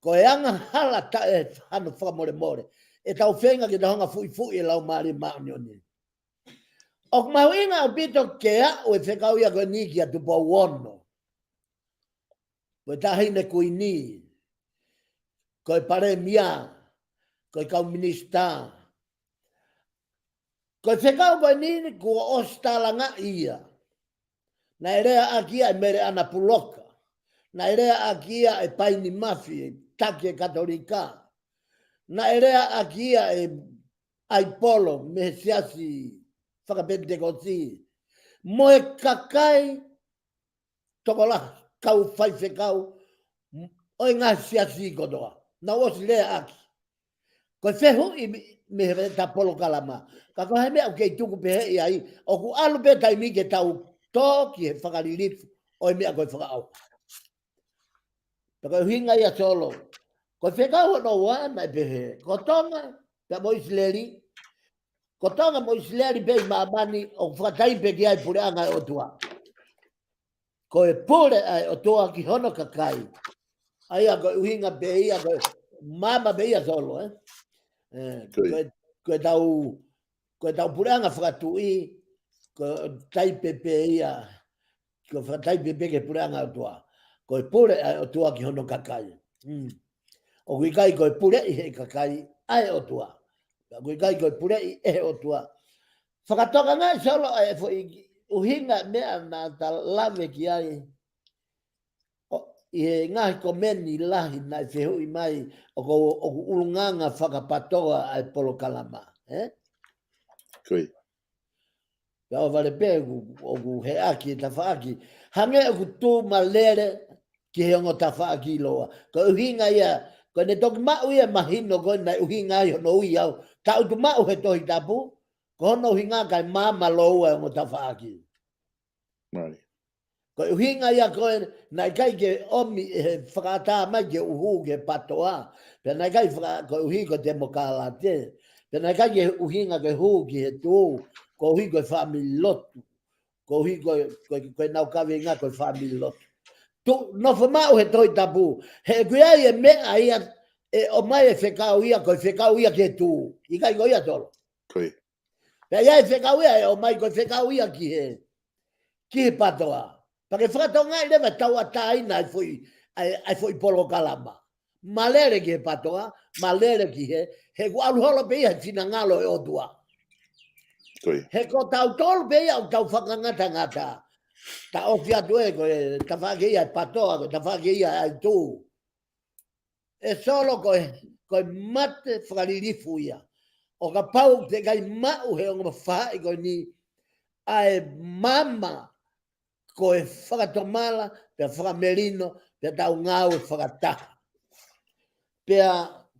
Ko e angahala taʻe hano fakamolemole. ʻE tau feinga ke tau hanga ʻo fuʻifuʻi e Laumālie Māʻoniʻoni. ʻOku mahuʻinga ʻaupito ke aʻu e fekau ia ko eni kia Tupou Ono. Ko e Taʻahine Kuini, ko e Palēmia, ko e kau minisitā. Ko e fekau ko eni kuo ʻosi tālangaʻi ia. Naʻe leaʻaki ia ʻe Mele ʻAna Puloka. Naʻe leaʻaki ia ʻe Paini Mafi, taki e Katolika. Naʻe leaʻaki ia ʻe ʻAipolo mei he siasi fakapenitekosi. Mo e kakai tokolahi, kau faifekau ʻo e ngaahi siasi kotoa. Naʻa nau ʻosi leaʻaki. Ko e fehuʻi mei, mei he ta polokalama. Ka ko e hā e meʻa ʻoku kei tuku pehē ai, ʻoku ʻalu pē taimi ke tau tō ki he fakalilifu ʻo e meʻa ko e fakaʻauha. Pea ko e ʻuhinga ia Solo. Ko e fekau hono ua naʻe pehē. Ko Tonga, pea mo ʻIsileli. Ko Tonga mo ʻIsileli pē ʻi māmani ʻoku fakataipe ki ai e puleʻanga ʻo e ʻOtua. Ko e pule ʻa e ʻOtua ki hono kakai. ʻA ia ko e ʻuhinga pē ia, ko e maama pē ia Solo, ē? Ē, ko e, ko e tau, ko e tau puleʻanga fakatuʻi, ko e taipe pē ia, ko e fakataipe pē ki he puleʻanga ʻo e ʻOtua. Ko e pule ʻa e ʻOtua ki hono kakai. Mm. ʻOku ʻikai ko e puleʻi ʻe he kakai ʻa e ʻOtua. ʻOku ʻikai ko e puleʻi ʻe he ʻOtua. Fakatokangaʻi Solo ʻa e foʻi ʻuhinga meʻa naʻa ta lave ki ai. ʻO, ʻi he ngaahi komeni lahi naʻe fehuʻi mai ʻoku, ʻoku ʻulungaanga fakapatoa ʻa e polokalama, ē? Pea ʻohovale pē ʻoku, ʻoku heʻaki e tafaʻaki. Hangē ʻoku tuʻu malele ki he ongo tafaʻaki ʻiloa. Ko e ʻuhinga ia, ko ʻene toki maʻu ia mahino ko ē naʻe ʻuhinga ai hono ui au. Taʻutu maʻu he Tohi Tapu, ko hono ʻuhinga kae maama lōua e ongo tafaʻaki. Ko e ʻuhinga ia ko ē, naʻe ʻikai ke ʻomi ʻe he fakaʻatā mai ke u hū ki he patoa. Pea naʻe ʻikai faka-, koeʻuhi ko e temokālati. Pea naʻe ʻikai ke ʻuhinga ke hū ki he tuʻu, koeʻuhi ko e fāmili lotu. Koeʻuhi ko e, ko e, ko ʻenau kaveinga ko e fāmili lotu. Tuʻu, nofo maʻu he Tohi Tapu. He ʻoku ʻi ai e meʻa ia ʻe ʻomai e fekau ia, ko e fekau ia ki he tuʻu. ʻIkai ko ia Solo. Pea ʻi ai e fekau ia ʻe ʻomai ko e fekau ia ki he, ki he patoa. Pea ke fakatokangaʻi leva e tauʻatāina ʻa e foʻi, ʻa e, ʻa e foʻi polokalama. Malele ki he patoa, malele ki he, he ʻoku ʻalu holo pē ia he finangalo ʻo e ʻOtua. He ko tautolu pē ia ʻoku tau fakangatangata. Taʻofi atu ē, ko e tafaʻaki ia e patoa, ko e tafaʻaki ia e tuʻu. ʻE Solo ko e, ko e mate fakalilifu ia. ʻO kapau te ke ʻikai maʻu he ongo faʻahi ko eni ʻa e maama ko e fakatomala, pea fakamelino, pea tau ngāue fakataha. Pea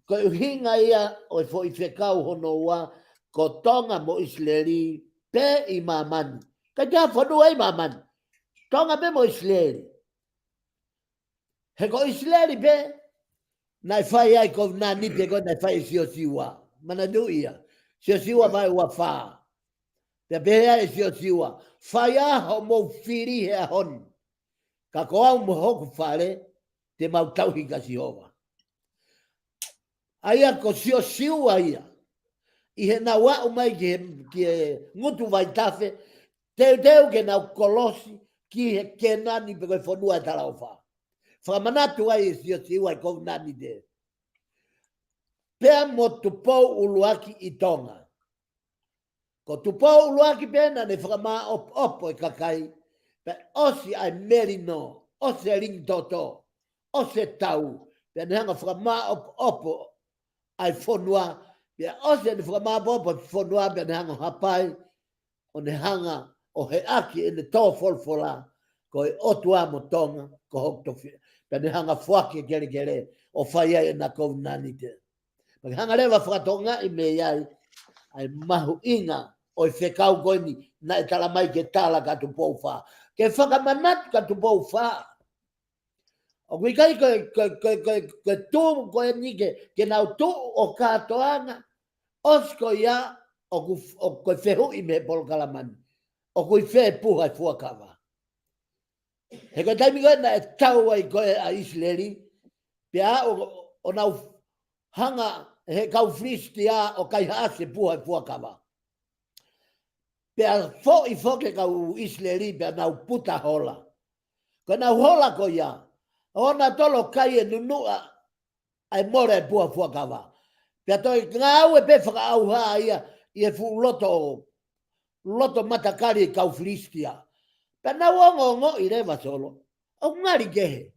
ko e ʻuhinga ia ʻo e foʻi fekau hono ua, ko Tonga mo ʻIsileli, pē ʻi māmani. ʻIkai ha fonua ʻi māmani. Tonga pē mo ʻIsileli. He ko ʻIsileli pē, naʻe fai ai kovinānite ko ē naʻe fai ʻe Siosiua. Manatuʻi ia. Siosiua vahe ua fā. Pea pehē ai ʻe Siosiua, fai ā hoʻomou fili he ʻaho ni. Ka ko au mo hoku fale, te mau tauhi kia Sihova. ʻA ia ko Siosiua ia. ʻI heʻenau aʻu mai ki he, ki he ngutu vaitafe, teuteu ke nau kolosi ki he Kēnani pe ko e fonua ʻo e talaʻofa. Fakamanatu ai ʻe Siosiua e kovinānite. Pea mo Tupou ʻUluaki ʻi Tonga. Ko Tupou ʻUluaki pē naʻa ne fakamāʻopoʻopo e kakai, pea ʻosi ʻa e melino, ʻosi e lingi toto, ʻosi e tau, pea ne hanga ʻo fakamāʻopoʻopo ʻa e fonua, pea ʻosi ʻene fakamāʻopoʻopo e fonua, pea ne hanga ʻo hapai, ʻo ne hanga ʻo heʻaki ʻene tō folofola, ko e ʻOtua mo Tonga, ko hoku tofiʻa. Pea ne hanga ʻo foaki e kelekele, ʻo fai ai ʻena kovinānite. Pea ke hanga leva ʻo fakatokangaʻi mei ai ʻa e mahuʻinga ʻo e fekau ko eni naʻe tala mai ke tala kia Tupou Fā. Ke fakamanatu kia Tupou Fā. ʻOku ʻikai ko e, ko e, ko e, ko e, ko e tuʻu ko eni ke, ke nau tuʻu ʻo kātoanga. ʻOsi ko ia, ʻoku, ʻoku ko e fehuʻi mei he polokalama ni. ʻOku ʻi fē e puha e fuakava. He ko e taimi ko ē naʻe tau ai ko ē ʻa ʻIsileli, pea ʻo, ʻo nau hanga he kau Filisitia ʻo kaihaʻasi e puha e fuakava. Pea foʻi foki e kau ʻIsileli, pea nau puta hola. Ko ʻenau hola ko ia, ʻo nautolu ʻo kai e nunuʻa, ʻa e mole e puha fuakava. Pea toe ngāue pē fakaʻauha ia, ʻi he fuʻu loto, loto matakali e kau Filisitia. Pea nau ongoongoʻi leva Solo. ʻOku ngali kehe.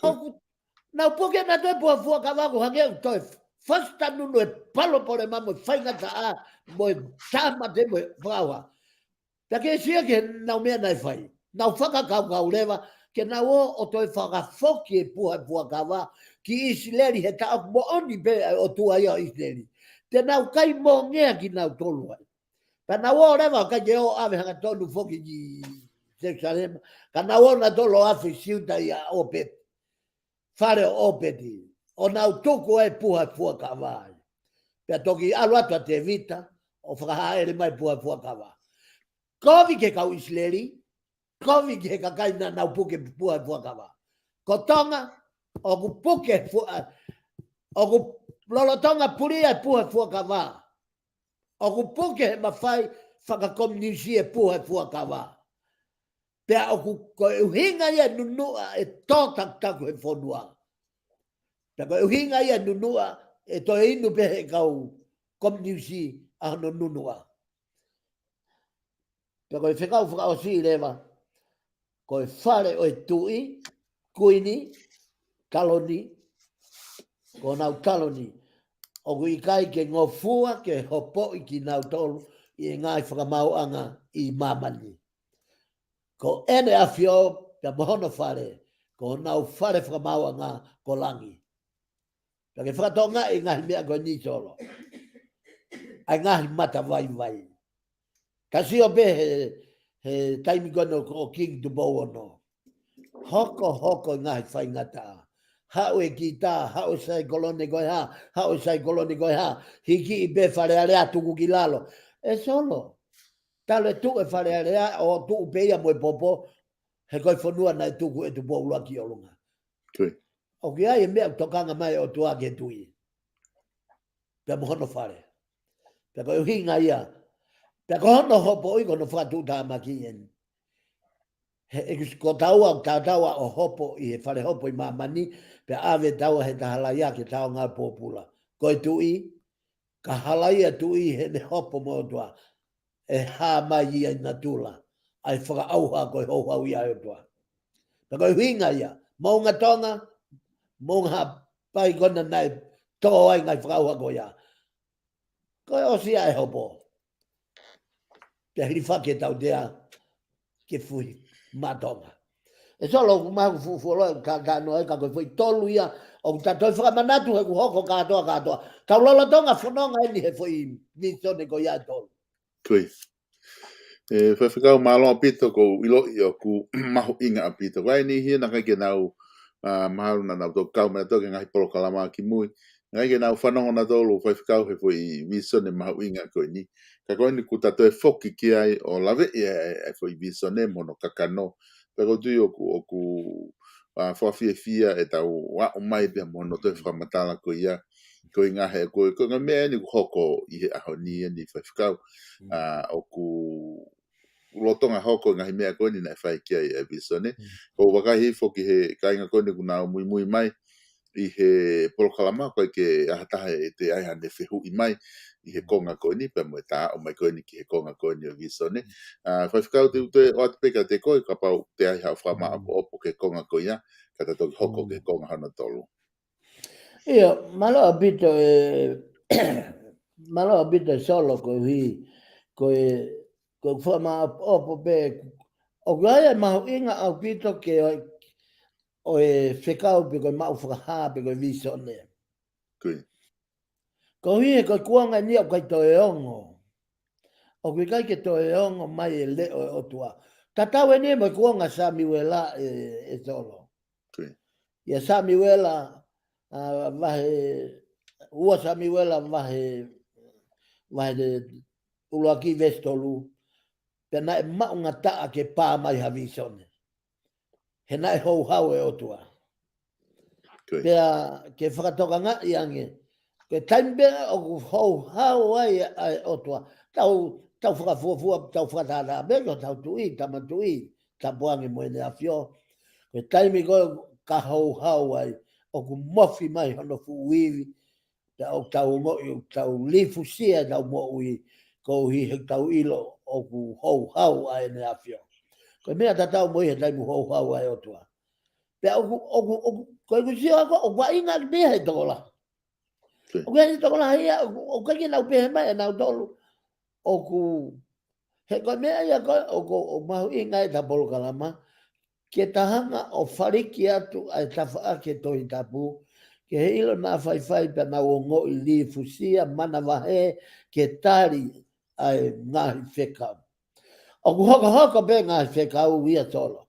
ʻOku, nau puke nautolu e puha fuakava ʻoku hangē ʻoku toe fasi tanunu e palopalema mo e faingataʻa, mo e tāmate mo e fakaʻauha. Pea ke sio ki heʻenau meʻa naʻe fai. Nau fakakaukau leva, ke nau ō ʻo toe fakafoki e puha e fuakava, ki ʻIsileli he taʻoku moʻoni pē ʻa e ʻOtua ia ʻo ʻIsileli. Te nau kai mongea kinautolu ai. Pea nau ō leva ʻo ʻikai ke ō ʻave hangatonu foki ki Selusalema. Ka nau ō nautolu ʻo afe Siuta ʻia ʻŌpeti. Fale ʻo ʻŌpeti. ʻO nau tuku ai e puha e fuakava ai. Pea toki ʻalu atu ʻa Tēvita, ʻo fakahāʻele mai e puha e fuakava. Kovi ki he kau ʻIsileli, kovi ki he kakai naʻa nau puke e puha e fuakava. Ko Tonga, ʻoku puke fua-, ʻoku lolotonga pulia e puha e fuakava. ʻOku puke he mafai fakakominiusi e puha e fuakava. Pea ʻoku ko e ʻuhinga ia e nunuʻa ʻe tō takutaku he fonua. Pea ko e ʻuhinga ia e nunuʻa ʻe toe inu pē he kau kominiusi ʻa hono nunuʻa. Pea ko e fekau fakaʻosi leva, ko e fale ʻo e tuʻi, kuini, taloni, ko honau taloni. ʻOku ʻikai ke ngofua ke hopoʻi kinautolu ʻi he ngaahi fakamaauʻanga ʻi māmani. Ko ʻEne ʻAfio pea mo hono fale, ko honau fale fakamaauʻanga ko langi. Pea ke fakatokangaʻi e ngaahi meʻa ko eni Solo. ʻA e ngaahi mata vaivai. Ka sio pē he, he taimi ko eni ʻo Kingi Tupou Ono. Hokohoko e ngaahi faingataʻa. Haʻu e kita, haʻu e saikolone ko e hā, haʻu e saikolone ko e hā. Hiki pē Fale Alea tuku ki lalo. ʻE Solo. Talu e tuʻu e Fale Alea ʻo tuʻu pē ia mo e popo. He ko e fonua naʻe tuku ʻe Tupou ʻUluaki ʻi ʻolunga. Tui. ʻOku ʻi ai e meʻa ʻoku tokanga mai e ʻOtua ki he tuʻi. Pea mo hono fale. Pea ko e ʻuhinga ia. Pea ko hono hopoʻi ko hono fakatuʻutāmaki eni. He ʻoku ʻikai ko taua, tautaua ʻo hopo ʻi he fale hopo ʻi māmani, pea ʻave taua he taha laia ke taonga pōpula. Ko e tuʻi, ka halaia e tuʻi heʻene hopo mo e ʻOtua. ʻE hā mai ia ʻi natula. ʻA e fakaʻauha ko e houhau ia ʻa e ʻOtua. Pea ko e ʻuhinga ia. Moʻunga Tonga, moʻunga Haʻapai ko ena naʻe tō ai ngaahi fakaʻauha ko ia. Ko e ʻosi ia e hopo. Pea hilifaki e tautea ke fuhi maʻa Tonga. ʻE Solo ʻoku mahu fuʻu fuoloa ʻoku ta talanoa ai ka ko e foʻi tolu ia ʻoku ta toe fakamanatu he ʻoku hoko kātoa kātoa. Kau lolotonga fononga eni he foʻi vīsone ko ia ʻe tolu. Kui. ʻE, Faifekau mālō ʻaupito ʻoku ou ʻiloʻi ʻoku mahuʻinga ʻaupito. Ko e niʻihi ia naʻe ʻikai ke nau, ʻa, mahalo naʻa nau toki kau mai ʻo toki ngaahi polokalama kimui. Naʻe ʻikai ke nau fanongo nautolu Faifekau he foʻi vīsone mahuʻinga ko eni. Ka ko eni kuo ta toe foki ki ai ʻo laveʻi e, e, e foʻi vīsone mo hono kakano. Pea ʻoku ou tui ʻoku, ʻoku, ʻa, fakafiefia ʻetau aʻu mai pea mo hono toe fakamatala ko ia. Ko e ngaahi, ko e, ko e ngaahi meʻa eni ʻoku hoko ʻi he ʻaho ni eni Faifekau. Mm. ʻA, ʻoku lolotonga hoko e ngaahi meʻa ko eni naʻe fai ki ai e vīsone. Mm. ʻOku ou vakai hifo ki he kāinga ko eni ʻoku nau muimui mai. ʻi he polokalama, ʻoku ʻikai ke ʻi ai ha taha ʻe toe ʻai haʻane fehuʻi mai ʻi he konga ko eni, pea mo e tā ʻomai ko eni ki he konga ko eni ʻo e visone. ʻA, Faifekau, te u toe ʻoatu pē kiate koe, kapau ʻe ʻi ai haʻo fakamaʻopoʻopo ki he konga ko ia, ka ta toki hoko ki he konga hono tolu. ʻIo, mālō ʻaupito e, mālō ʻaupito e Solo koeʻuhi, ko e, ko e fakamaʻopoʻopo pē, ʻoku ʻi ai e mahuʻinga ʻaupito ke ʻo e fekau pe ko e maʻu fakahā pe ko e visone. Koeʻuhi he ko e kuonga ni ʻoku ʻikai toe ongo. ʻOku ʻikai ke toe ongo mai e leʻo ʻo e ʻOtua. Tatau eni mo e kuonga Samiuela e, e Solo. ʻIa Samiuela, ʻa, vahe, ua Samiuela vahe, vahe ʻuluaki veesi tolu. Pea naʻe maʻungataʻa ke pā mai ha visone. He naʻe houhau e ʻOtua. Pea ke fakatokangaʻi ange, ko e taimi pē ʻoku houhau ai ʻa e ʻOtua. Tau, tau fakafuofua, tau fakatātā pē ko hotau tuʻi, tama tuʻi, Tapuange mo ʻEne ʻAfio. Ko e taimi ko ē ka houhau ai, ʻoku mofi mai hono fuʻu ivi, pea ʻoku tau ongoʻi, ʻoku tau lifusia ʻetau moʻui, koeʻuhi he tau ʻilo ʻoku houhau ʻa ʻEne ʻAfio. Ko e meʻa tatau mo ia he taimi houhau ʻa e ʻOtua. Pea ʻoku, ʻoku, ʻoku, ko e kusi ako, ʻoku ʻi ai ngaahi meʻa he tokolahi. ʻOku ʻi ai he tokolahi ia, ʻoku, ʻoku ʻikai ke nau pehē mai ʻe nautolu. ʻOku, he ko e meʻa ia ko ē, ʻoku, ʻoku mahuʻinga ʻeta polokalama, ke ta hanga ʻo faliki atu ʻa e tafaʻaki e Tohi Tapu, ke he ʻilo naʻa faifai pea nau ongoʻi lifusia, manavahē, ke tali ʻa e ngaahi fekau. ʻOku hokohoko pē ngaahi fekau ia Solo.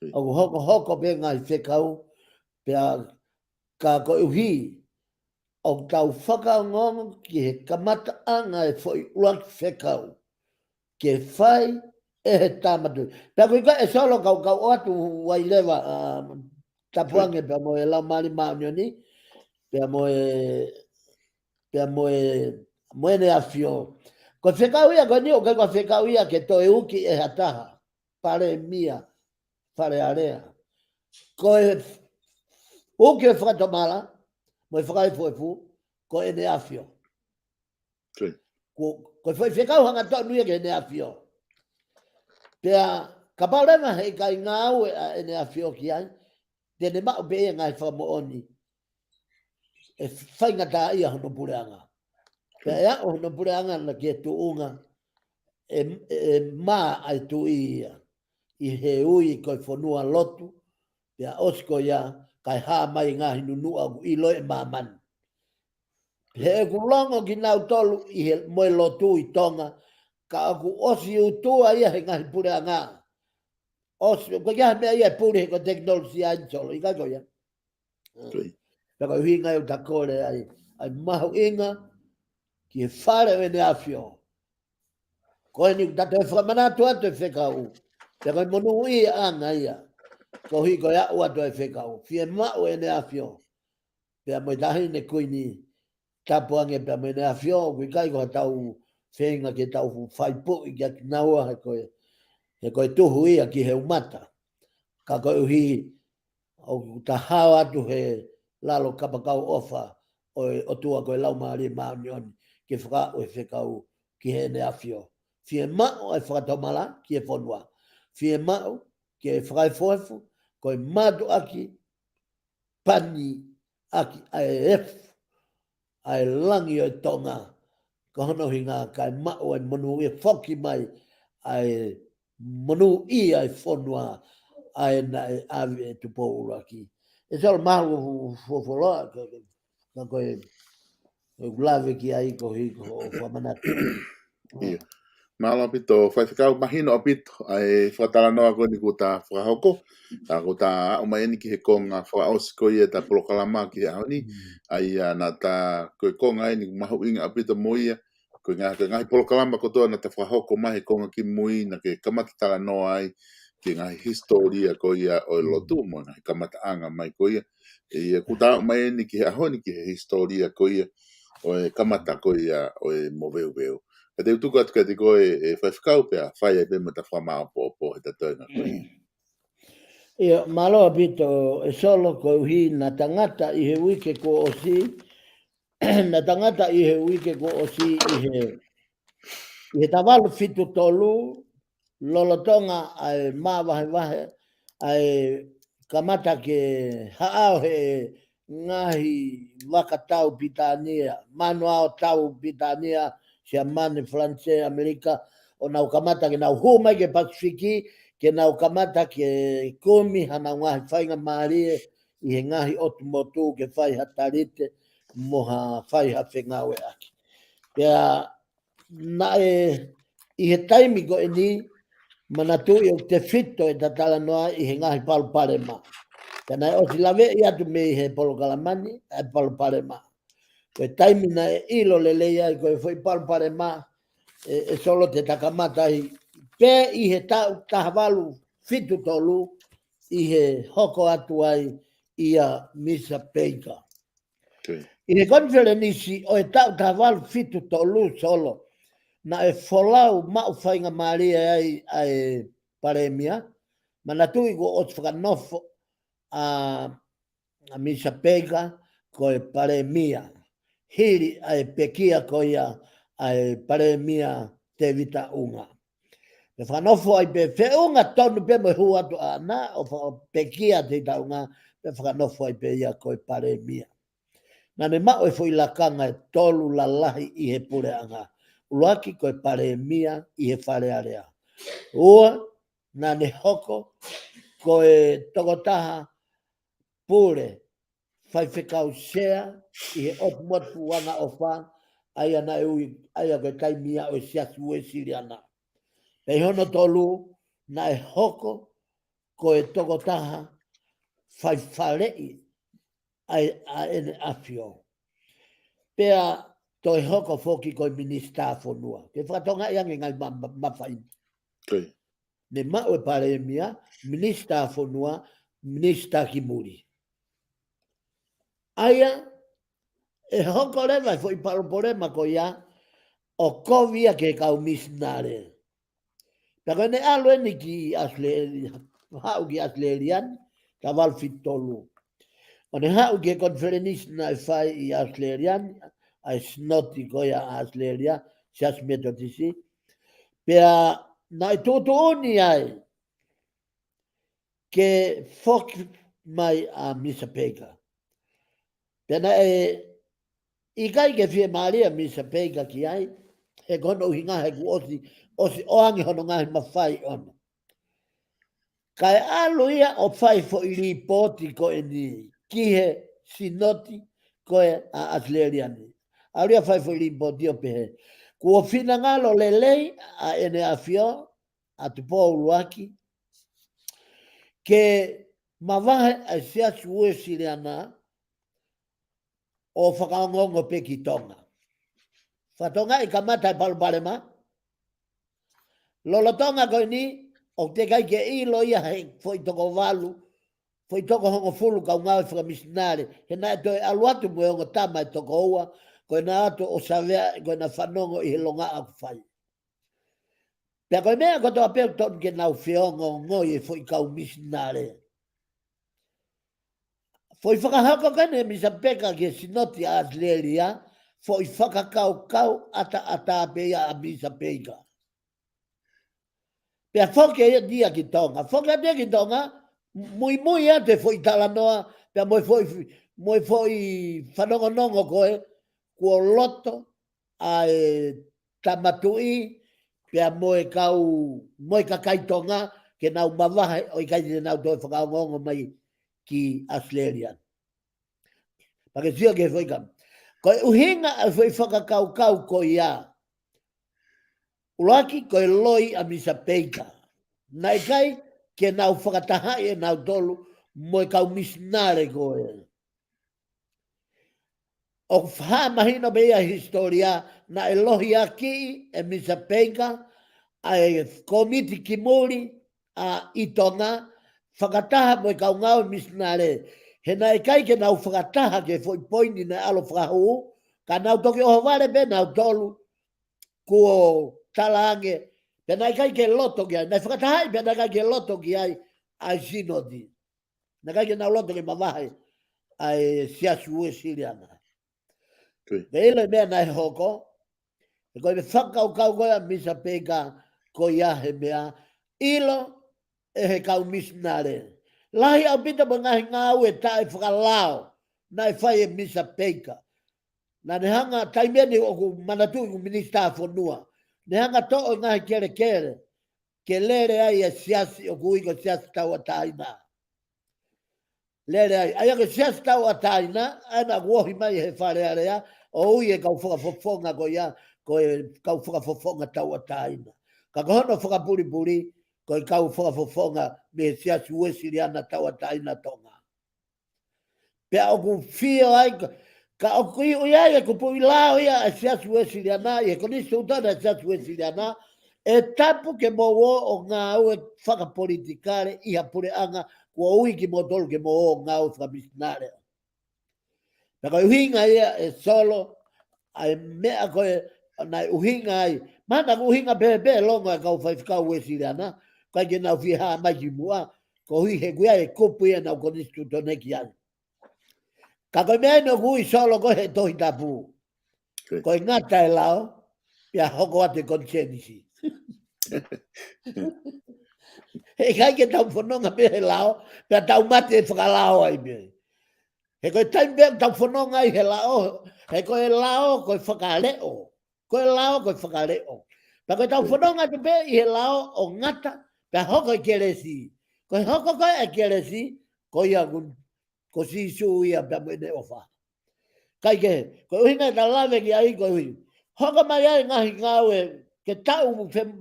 ʻOku hokohoko pē ngaahi fekau, pea ka koeʻuhi, ʻoku tau fakaongoongo ki he kamataʻanga e foʻi ʻuluaki fekau. Ke fai ʻe he tama tuʻi. Pea ko e ʻikai e Solo kau kau ʻoatu ai leva, ʻa, Tapuange pea mo e Laumālie Māʻoniʻoni, pea mo e, pea mo e, mo ʻEne ʻAfio. Ko e fekau ia, ko eni ʻoku ʻikai ko e fekau ia ke toe uki ʻe ha taha. Palēmia, Fale Alea. Ko e uki e fakatomala, mo e fakaefuefu, ko ʻEne ʻAfio. Ko, ko e foʻi fekau hangatonu ia ki heʻene ʻAfio. Pea kapau leva he ʻikai ngāue ʻa ʻEne ʻAfio ki ai, te ne maʻu pē ia ngaahi fakamoʻoni ʻe faingataʻaʻia hono puleʻanga. Pea ʻe aʻu hono puleʻanga na ki he tuʻunga ʻe, ʻe mā ʻa e tuʻi ia ʻi he ui ko e fonua lotu, pea ʻosi ko ia, kae hā mai ngaahi nunuʻa ʻoku ʻiloʻi ʻe māmani. He ʻoku longo kinautolu ʻi he mo e lotu ʻi Tonga, ka ʻoku ʻosi ʻutua ia he ngaahi puleʻanga. ʻOsi, ko e kiʻi meʻa ia ʻe puli he ko e tekinolosia ʻi Solo, ʻikai ko ia. Pea ko e ʻuhinga ia ʻoku ta kole ai, ʻa e mahuʻinga ki he fale ʻo ʻEne ʻAfio. Ko eni ʻoku ta toe fakamanatu atu e fekau. Pea ko e monūʻia ʻanga ia. Koeʻuhi ko e aʻu atu e fekau. Fiemaʻu ʻEne ʻAfio. Pea mo e Taʻahine Kuini Tapuange pea mo ʻEne ʻAfio, ʻoku ʻikai ko haʻatau feinga ke tau faipuʻi kiate kinaua he ko e, he ko e tuhu ia ki he umata. Ka koeʻuhi, ʻoku ta hao atu he lalo kapakau ʻofa ʻo e ʻOtua ko e Laumālie Māʻoniʻoni ke fakaaʻu e fekau ki heʻene ʻAfio. Fiemaʻu e fakatomala ki he fonua. Fiemaʻu ke fakaefuefu, ko e mātuʻaki pani ʻaki ʻa e efu, ʻa e langi ʻo e Tonga, ko hono ʻuhinga kae maʻu ʻa e monūʻia foki mai, ʻa e monūʻia e fonua, ʻa ē naʻe ʻave ʻe Tupou ʻUluaki. ʻE Solo, mahalo ʻoku fuofua loa, ka, ka, ka ko e, ko e lave ki ai koeʻuhi ko hoʻo fakamanatu. ʻIo. Mālō ʻaupito, Faifekau, mahino ʻaupito ʻa e fakatalanoa ko eni kuo ta fakahoko. Ka kuo ta aʻu mai eni ki he konga fakaʻosi ko ia ʻeta polokalama ki he ʻaho ni. ʻA ia naʻa ta, ko e konga eni mahuʻinga ʻaupito mo ia. Ko e ngaahi, ko e ngaahi polokalama kotoa naʻa ta fakahoko mai he konga kimui naʻa ke kamata talanoa ai ki he ngaahi hisitōlia ko ia ʻo e lotu mo e ngaahi kamataʻanga mai ko ia. ʻA ia kuo ta aʻu mai eni ki he ʻaho ni ki he hisitōlia ko ia ʻo e kamata ko ia ʻo e moveuveu. Ka te u tuku atu kiate koe, ʻe Faifekau, pea fai ai pē mo ʻeta fakamaʻopoʻopo he toenga ko ia. ʻIo, mālō ʻaupito ʻe Solo, koeʻuhi naʻa tangata ʻi he uike kuo ʻosi, naʻa tangata ʻi he uike kuo ʻosi ʻi he, ʻi he taha valu fitu tolu, lolotonga ʻa e mavahevahe, ʻa e kamata ke haʻao he ngaahi vaka tau Pilitānia, manu ʻao tau Pilitānia, Siamane, Falanisē, ʻAmelika, ʻo nau kamata ke nau hū mai ki he Pasifiki, ke nau kamata ke kumi hanau ngaahi faingamālie ʻi he ngaahi ʻotu motu ke fai ha talite mo ha fai ha fengāueʻaki. Pea naʻe ʻi he taimi ko eni, manatuʻi ʻoku tefito ʻeta talanoa ʻi he ngaahi palopalema. Pea naʻe ʻosi laveʻi atu mei he polokalama ni ʻa e palopalema. Ko e taimi naʻe ʻilo lelei ai ko e foʻi palopalema, ʻe, ʻe Solo, te ta kamata ai pē ʻi he taʻu taha valu fitu tolu ʻi he hoko atu ai ʻia Misa Peika. ʻI he konifelenisi ʻo e taʻu taha valu fitu tolu, Solo, naʻe folau maʻu faingamālie ai ʻa e Palēmia, manatuʻi kuo ʻosi fakanofo ʻa, ʻa Misa Peika ko e Palēmia, hili ʻa e pekia ko ia ʻa e Palēmia Tēvita ʻUnga. Pea fakanofo ai pē, feʻunga tonu pē mo e hū atu ʻaʻana, ʻo fakapekia Tēvita ʻUnga, pea fakanofo ai pē ia ko e Palēmia. Naʻa ne maʻu e foʻi lakanga ʻe tolu lalahi ʻi he puleʻanga. ʻUluaki ko e Palēmia ʻi he Fale Alea. Ua, naʻa ne hoko ko e tokotaha pule faifekau sea ʻi he ʻOtu Motu Angaʻofa, ʻa ia naʻe ui, ʻa ia ko e taimi ia ʻo e Siasi Uēsiliana. Pea ʻi hono tolu, naʻe hoko ko e tokotaha faifaleʻi ʻa e, ʻa ʻEne ʻAfio. Pea toe hoko foki ko e Minisitā Fonua. Ke fakatonga ʻi ange ngaahi ma-, ma-, mafai. Ne maʻu e Palēmia, Minisitā Fonua, Minisitā ki muli. ʻA ia, ʻe hoko leva e foʻi palopalema ko ia, ʻo kovi ia ki he kau misinale. Pea ko ʻene ʻalu eni ki ʻAositelēlia, haʻu ki ʻAositelēlia ni, taha valu fitu tolu. ʻO ne haʻu ki he konifelenisi naʻe fai ʻi ʻAositelēlia ni, ʻa e sinoti ko ia ʻa ʻAositelēlia, Siasi Metotisi. Pea naʻe tuʻutuʻuni ai ke foki mai ʻa Misa Peika. Pea naʻe ʻikai ke fiemālie ʻa Misa Peika ki ai, he ko hono ʻuhinga he kuo ʻosi, ʻosi ʻoange hono ngaahi mafai ʻoʻona. Kae ʻalu ia ʻo fai foʻi lipooti ko eni ki he sinoti ko ē ʻa ʻAositelēlia ni. ʻAlu ia fai foʻi lipooti ʻo pehē, kuo finangalo lelei ʻa ʻEne ʻAfio, ʻa Tupou ʻUluaki, ke mavahe ʻa e Siasi Uēsiliana ʻo fakaongoongo pē ki Tonga. Fakatonga ʻi kamata e palopalema. Lolotonga ko eni, ʻoku teʻeki ai ke ʻilo ia he foʻi toko valu, foʻi toko hongofulu kau ngāue fakamisinale, he naʻe toe ʻalu atu mo e ongo tama ʻe toko ua, ko ʻena ʻalu atu ʻo savea, ko ʻena fanongo ʻi he longaʻa ʻoku fai. Pea ko e meʻa kotoa pē ʻoku totonu ke nau feongoongoi e foʻi kau misinale. Foʻi fakahoko ko eni ʻe Misa Peika ki he sinoti ʻa ʻAositelēlia, foʻi fakakaukau ʻataʻatā pē ia ʻa Misa Peika. Pea foki atu ia ki Tonga. Foki atu ia ki Tonga, muimui atu e foʻi talanoa, pea mo e foʻi, mo e foʻi fanongonongo ko ē, kuo loto ʻa e Tama Tuʻi, pea mo e kau, mo e kakai Tonga, ke nau mavahe, ʻo ʻikai te nau toe fakaongoongo mai ki ʻAositelēlia. Pea ke sio ki he foʻi kam-, ko e ʻuhinga ʻa e foʻi fakakaukau ko ia, ʻuluaki ko e loi ʻa Misa Peika. Naʻe ʻikai ke nau fakatahaʻi ʻe nautolu mo e kau misinale ko ē. ʻOku fakamahino pē ia ʻe he hisitōlia, naʻe lohiakiʻi ʻe Misa Peika ʻa e kōmiti ki muli ʻa ʻi Tonga, fakataha mo e kau ngāue misinale. He naʻe ʻikai ke nau fakataha ki he foʻi poini naʻe ʻalu ʻo fakahū, ka nau toki ʻohovale pē nautolu, kuo talaange, pea naʻe ʻikai ke loto ki ai, naʻe fakatahaʻi pea naʻe ʻikai ke loto ki ai ʻa e Sinoti. Naʻe ʻikai ke nau loto ke mavahe ʻa e Siasi Uēsiliana. Ko ia. Pea ʻilo e meʻa naʻe hoko, he ko e fakakaukau ko ia ʻa Misa Peika ko ia he meʻa ʻilo ʻe he kau misinale. Lahi ʻaupito mo e ngaahi ngāue taʻefakalao naʻe fai ʻe Misa Peika. Naʻa ne hanga, taimi ʻeni ʻoku manatuʻi ko e Minisitā Fonua, ne hanga toʻo e ngaahi kelekele ke lele ai e siasi ʻoku ui ko e Siasi Tauʻatāina. Lele ai, ʻa ia ko e Siasi Tauʻatāina, ʻa ia naʻa ku ohi mai he Fale Alea, ʻo ui e kau fakafofonga ko ia, ko e kau fakafofonga tauʻatāina. Ka ko hono fakapulipuli, ko e kau fakafofonga mei he Siasi Uēsiliana Tauʻatāina Tonga. Pea ʻoku fio ai, ka, ka ʻoku ʻi ai e kupuʻi lao ia ʻa e Siasi Uēsiliana, ʻi he konisitūtone ʻa e Siasi Uēsiliana, ʻe tapu ke mou ō ʻo ngāue fakapolitikale ʻi ha puleʻanga kuo ui kimoutolu ke mou ō ʻo ngāue fakamisinale. Pea ko e ʻuhinga ia ʻe Solo, ʻa e meʻa ko ē naʻe ʻuhinga ai, mana ko e ʻuhinga pehē pē longo e kau faifekau Uēsiliana, ʻikai ke nau fie hā mai ki muʻa, koeʻuhi he ʻoku ʻi ai e kupu ia ʻenau konisitūtone ki ai. Ka ko e meʻa ʻeni ʻoku ui Solo ko ē he Tohi Tapu. Ko ia. Ko e ngata e lao, pea hoko atu e konisēnisi. He ʻikai ke tau fononga pē he lao, pea tau mate fakalao ai pē. He ko e taimi pē tau fononga ai he lao, he ko e lao ko e fakaleʻo. Ko e lao ko e fakaleʻo. Pea ko e tau fononga atu pē ʻi he lao ʻo ngata, pea hoko e kelesi. Ko e hoko ko ē e kelesi, ko ia ko, ko Sīsū ia pea mo ʻene ʻofa. Kae kehe, ko e ʻuhinga ʻeta lave ki ai koeʻuhi. Hoko mai ai ngaahi ngāue ke tau fe-,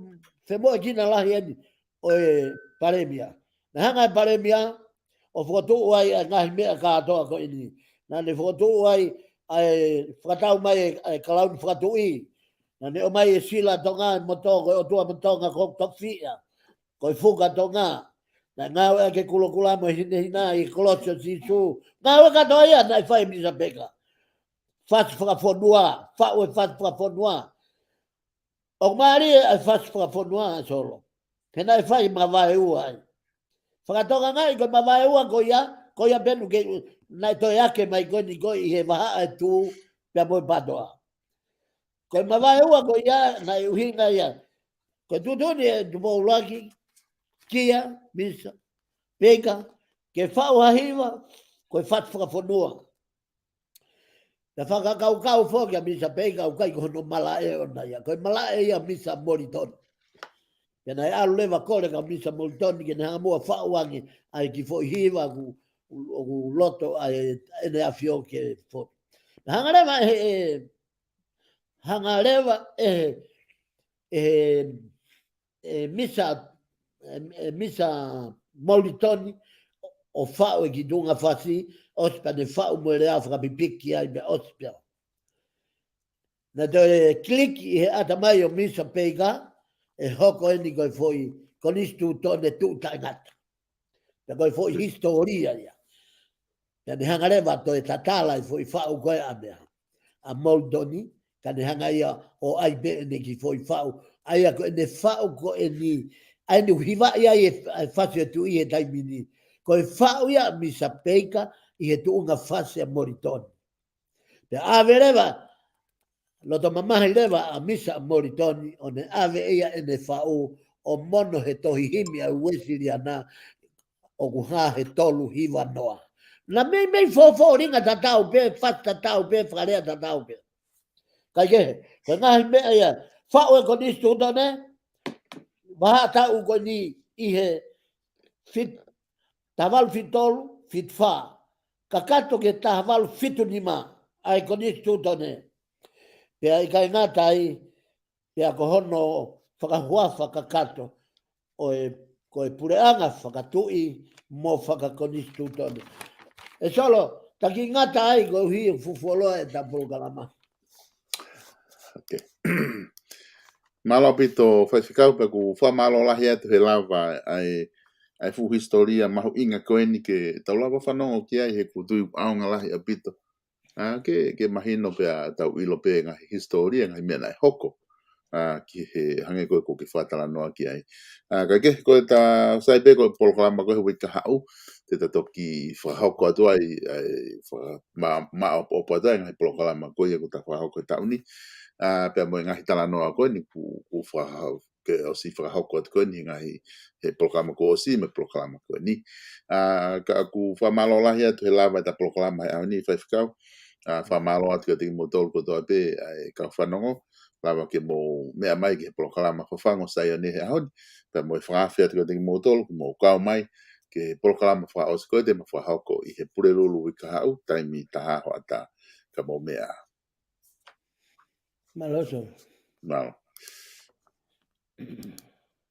femoʻuekina lahi ʻeni ʻo e Palēmia. Naʻe hanga e Palēmia ʻo fokotuʻu ai ʻa e ngaahi meʻa kātoa ko ʻeni. Naʻa ne fokotuʻu ai ʻa e fakatau mai e, ʻa e kalauni fakatuʻi. Naʻa ne ʻomai e sila Tonga, e moto, ko e ʻOtua mo Tonga, ko e tofiʻa. Ko e fuka Tonga. Naʻe ngāueʻaki e kulokula mo e hinehina ʻi he kolosi ʻo Sīsū. Ngāue kātoa ia naʻe fai ʻe Misa Peika. Fasi fakafonua, faʻu e fasi fakafonua. ʻOku mālie e fasi fakafonua ʻa Solo. He naʻe fai mavaeua ai. Fakatokangaʻi ko e mavaeua ko ia, ko ia pē ʻoku ke, naʻe toe ake mai ko ʻeni ko ē ʻi he vahaʻa e Tū, pea mo e Pātoa. Ko e mavaeua ko ia, naʻe ʻuhinga ia. Ko e tuʻutuʻuni ʻe Tupou ʻUluaki, kia, Misa Peika, ke faʻu ha hiva, ko e fasi fakafonua. Pea fakakaukau foki ʻa Misa Peika ʻoku ʻikai ko hono malaʻe ʻona ia. Ko e malaʻe ia ʻa Misa Molitoni. Pea naʻe ʻalu leva ʻo kole kia Misa Molitoni ke ne hanga muʻa ʻo faʻu ange ʻa e kiʻi foʻi hiva ʻoku, ʻoku loto ai ʻEne ʻAfio ke foki. Pea hanga leva ʻe he, ʻe, hanga leva ʻe he, ʻe he ʻe Misa, ʻe, ʻe Misa Molitoni ʻo faʻu e kiʻi tuʻunga fasi, ʻosi pea ne faʻu mo e lea fakapipiki ai pea ʻosi pea. Naʻe toe kiliki ʻi he ʻatamai ʻo Misa Peika, ʻe hoko ʻeni ko e foʻi konisitūtone tuʻu taʻengata. Pea ko e foʻi hisitōlia ia. Pea ne hanga leva ʻo toe tatala e foʻi faʻu ko ē ʻa meʻa, ʻa Molitoni, ka ne hanga ia ʻo ʻai pē ʻene kiʻi foʻi faʻu. ʻA ia ko ʻene faʻu ko ʻeni, ʻa ʻeni ʻoku hivaʻi ai e, e fasi ʻo e tuʻi he taimi ni. Ko e faʻu ia ʻa Misa Peika ʻi he tuʻunga fasi ʻa Molitoni. Pea ʻave leva, loto mamahi leva ʻa Misa Molitoni, ʻo ne ʻave ia ʻene faʻu ʻo mono he tohi himi ʻa e Uēsiliana, ʻoku hā he tolu hiva noa. Naʻa meimei fōfōlinga tatau pē, fasi tatau pē, fakalea tatau pē. Kae kehe, ko e ngaahi meʻa ia, faʻu e konisitūtone, vahaʻa taʻu ko ʻeni ʻi he fit-, taha valu fitu tolu, fitu fā. Kakato ki he taha valu fitu nima, ʻa e konisitūtone. Pea ʻikai ngata ai, pea ko hono fakahuafa kakato ʻo e, ko e puleʻanga fakatuʻi mo fakakonisitūtone. ʻE Solo, taki ngata ai koeʻuhi ʻoku fufuoloa ʻeta polokalama. Okay. Mālō ʻaupito, Faifekau, pea ʻoku fakamālō lahi atu he lava ʻa e, ʻa e fuʻu hisitōlia mahuʻinga ko ʻeni ke tau lava fanongo ki ai he ʻoku ou tui ʻaonga lahi ʻaupito. ʻA, ke, ke mahino pea tau ʻilo pē ngaahi hisitōlia, ngaahi meʻa naʻe hoko. ʻa, ki he hangē ko ē ʻoku ke fakatalanoa ki ai. ʻA, ka ke ko e ta sai pē ko e polokalama ko e uike kahaʻu, te ta toki fakahoko atu ai, ʻa e, faka-, ma-, maʻopoʻopo atu ai ngaahi polokalama ko ia ʻoku ta fakahoko he taʻu ni. ʻA, pea mo e ngaahi talanoa ko eni ʻoku, ʻoku fakahoko, ke ʻosi fakahoko atu ko eni ngaahi he polokalama kuo ʻosi mo e polokalama ko eni. ʻA, ka ʻoku fakamālō lahi atu he lava ʻeta polokalama he ʻaho ni, Faifekau. ʻA, fakamālō atu kiate kimoutolu kotoa pē, ʻa e kau fanongo, lava ke mou meʻa mai ki he polokalama Fafangu ʻo Saione he ʻaho ni, pea mo e fakaafe atu kiate kimoutolu, ke mou kau mai ki he polokalama fakaʻosi ko ē te ma fakahoko ʻi he Pulelulu uike kahaʻu, taimi taha hoʻatā, ka mou meʻa. Mālō Solo. Mālō.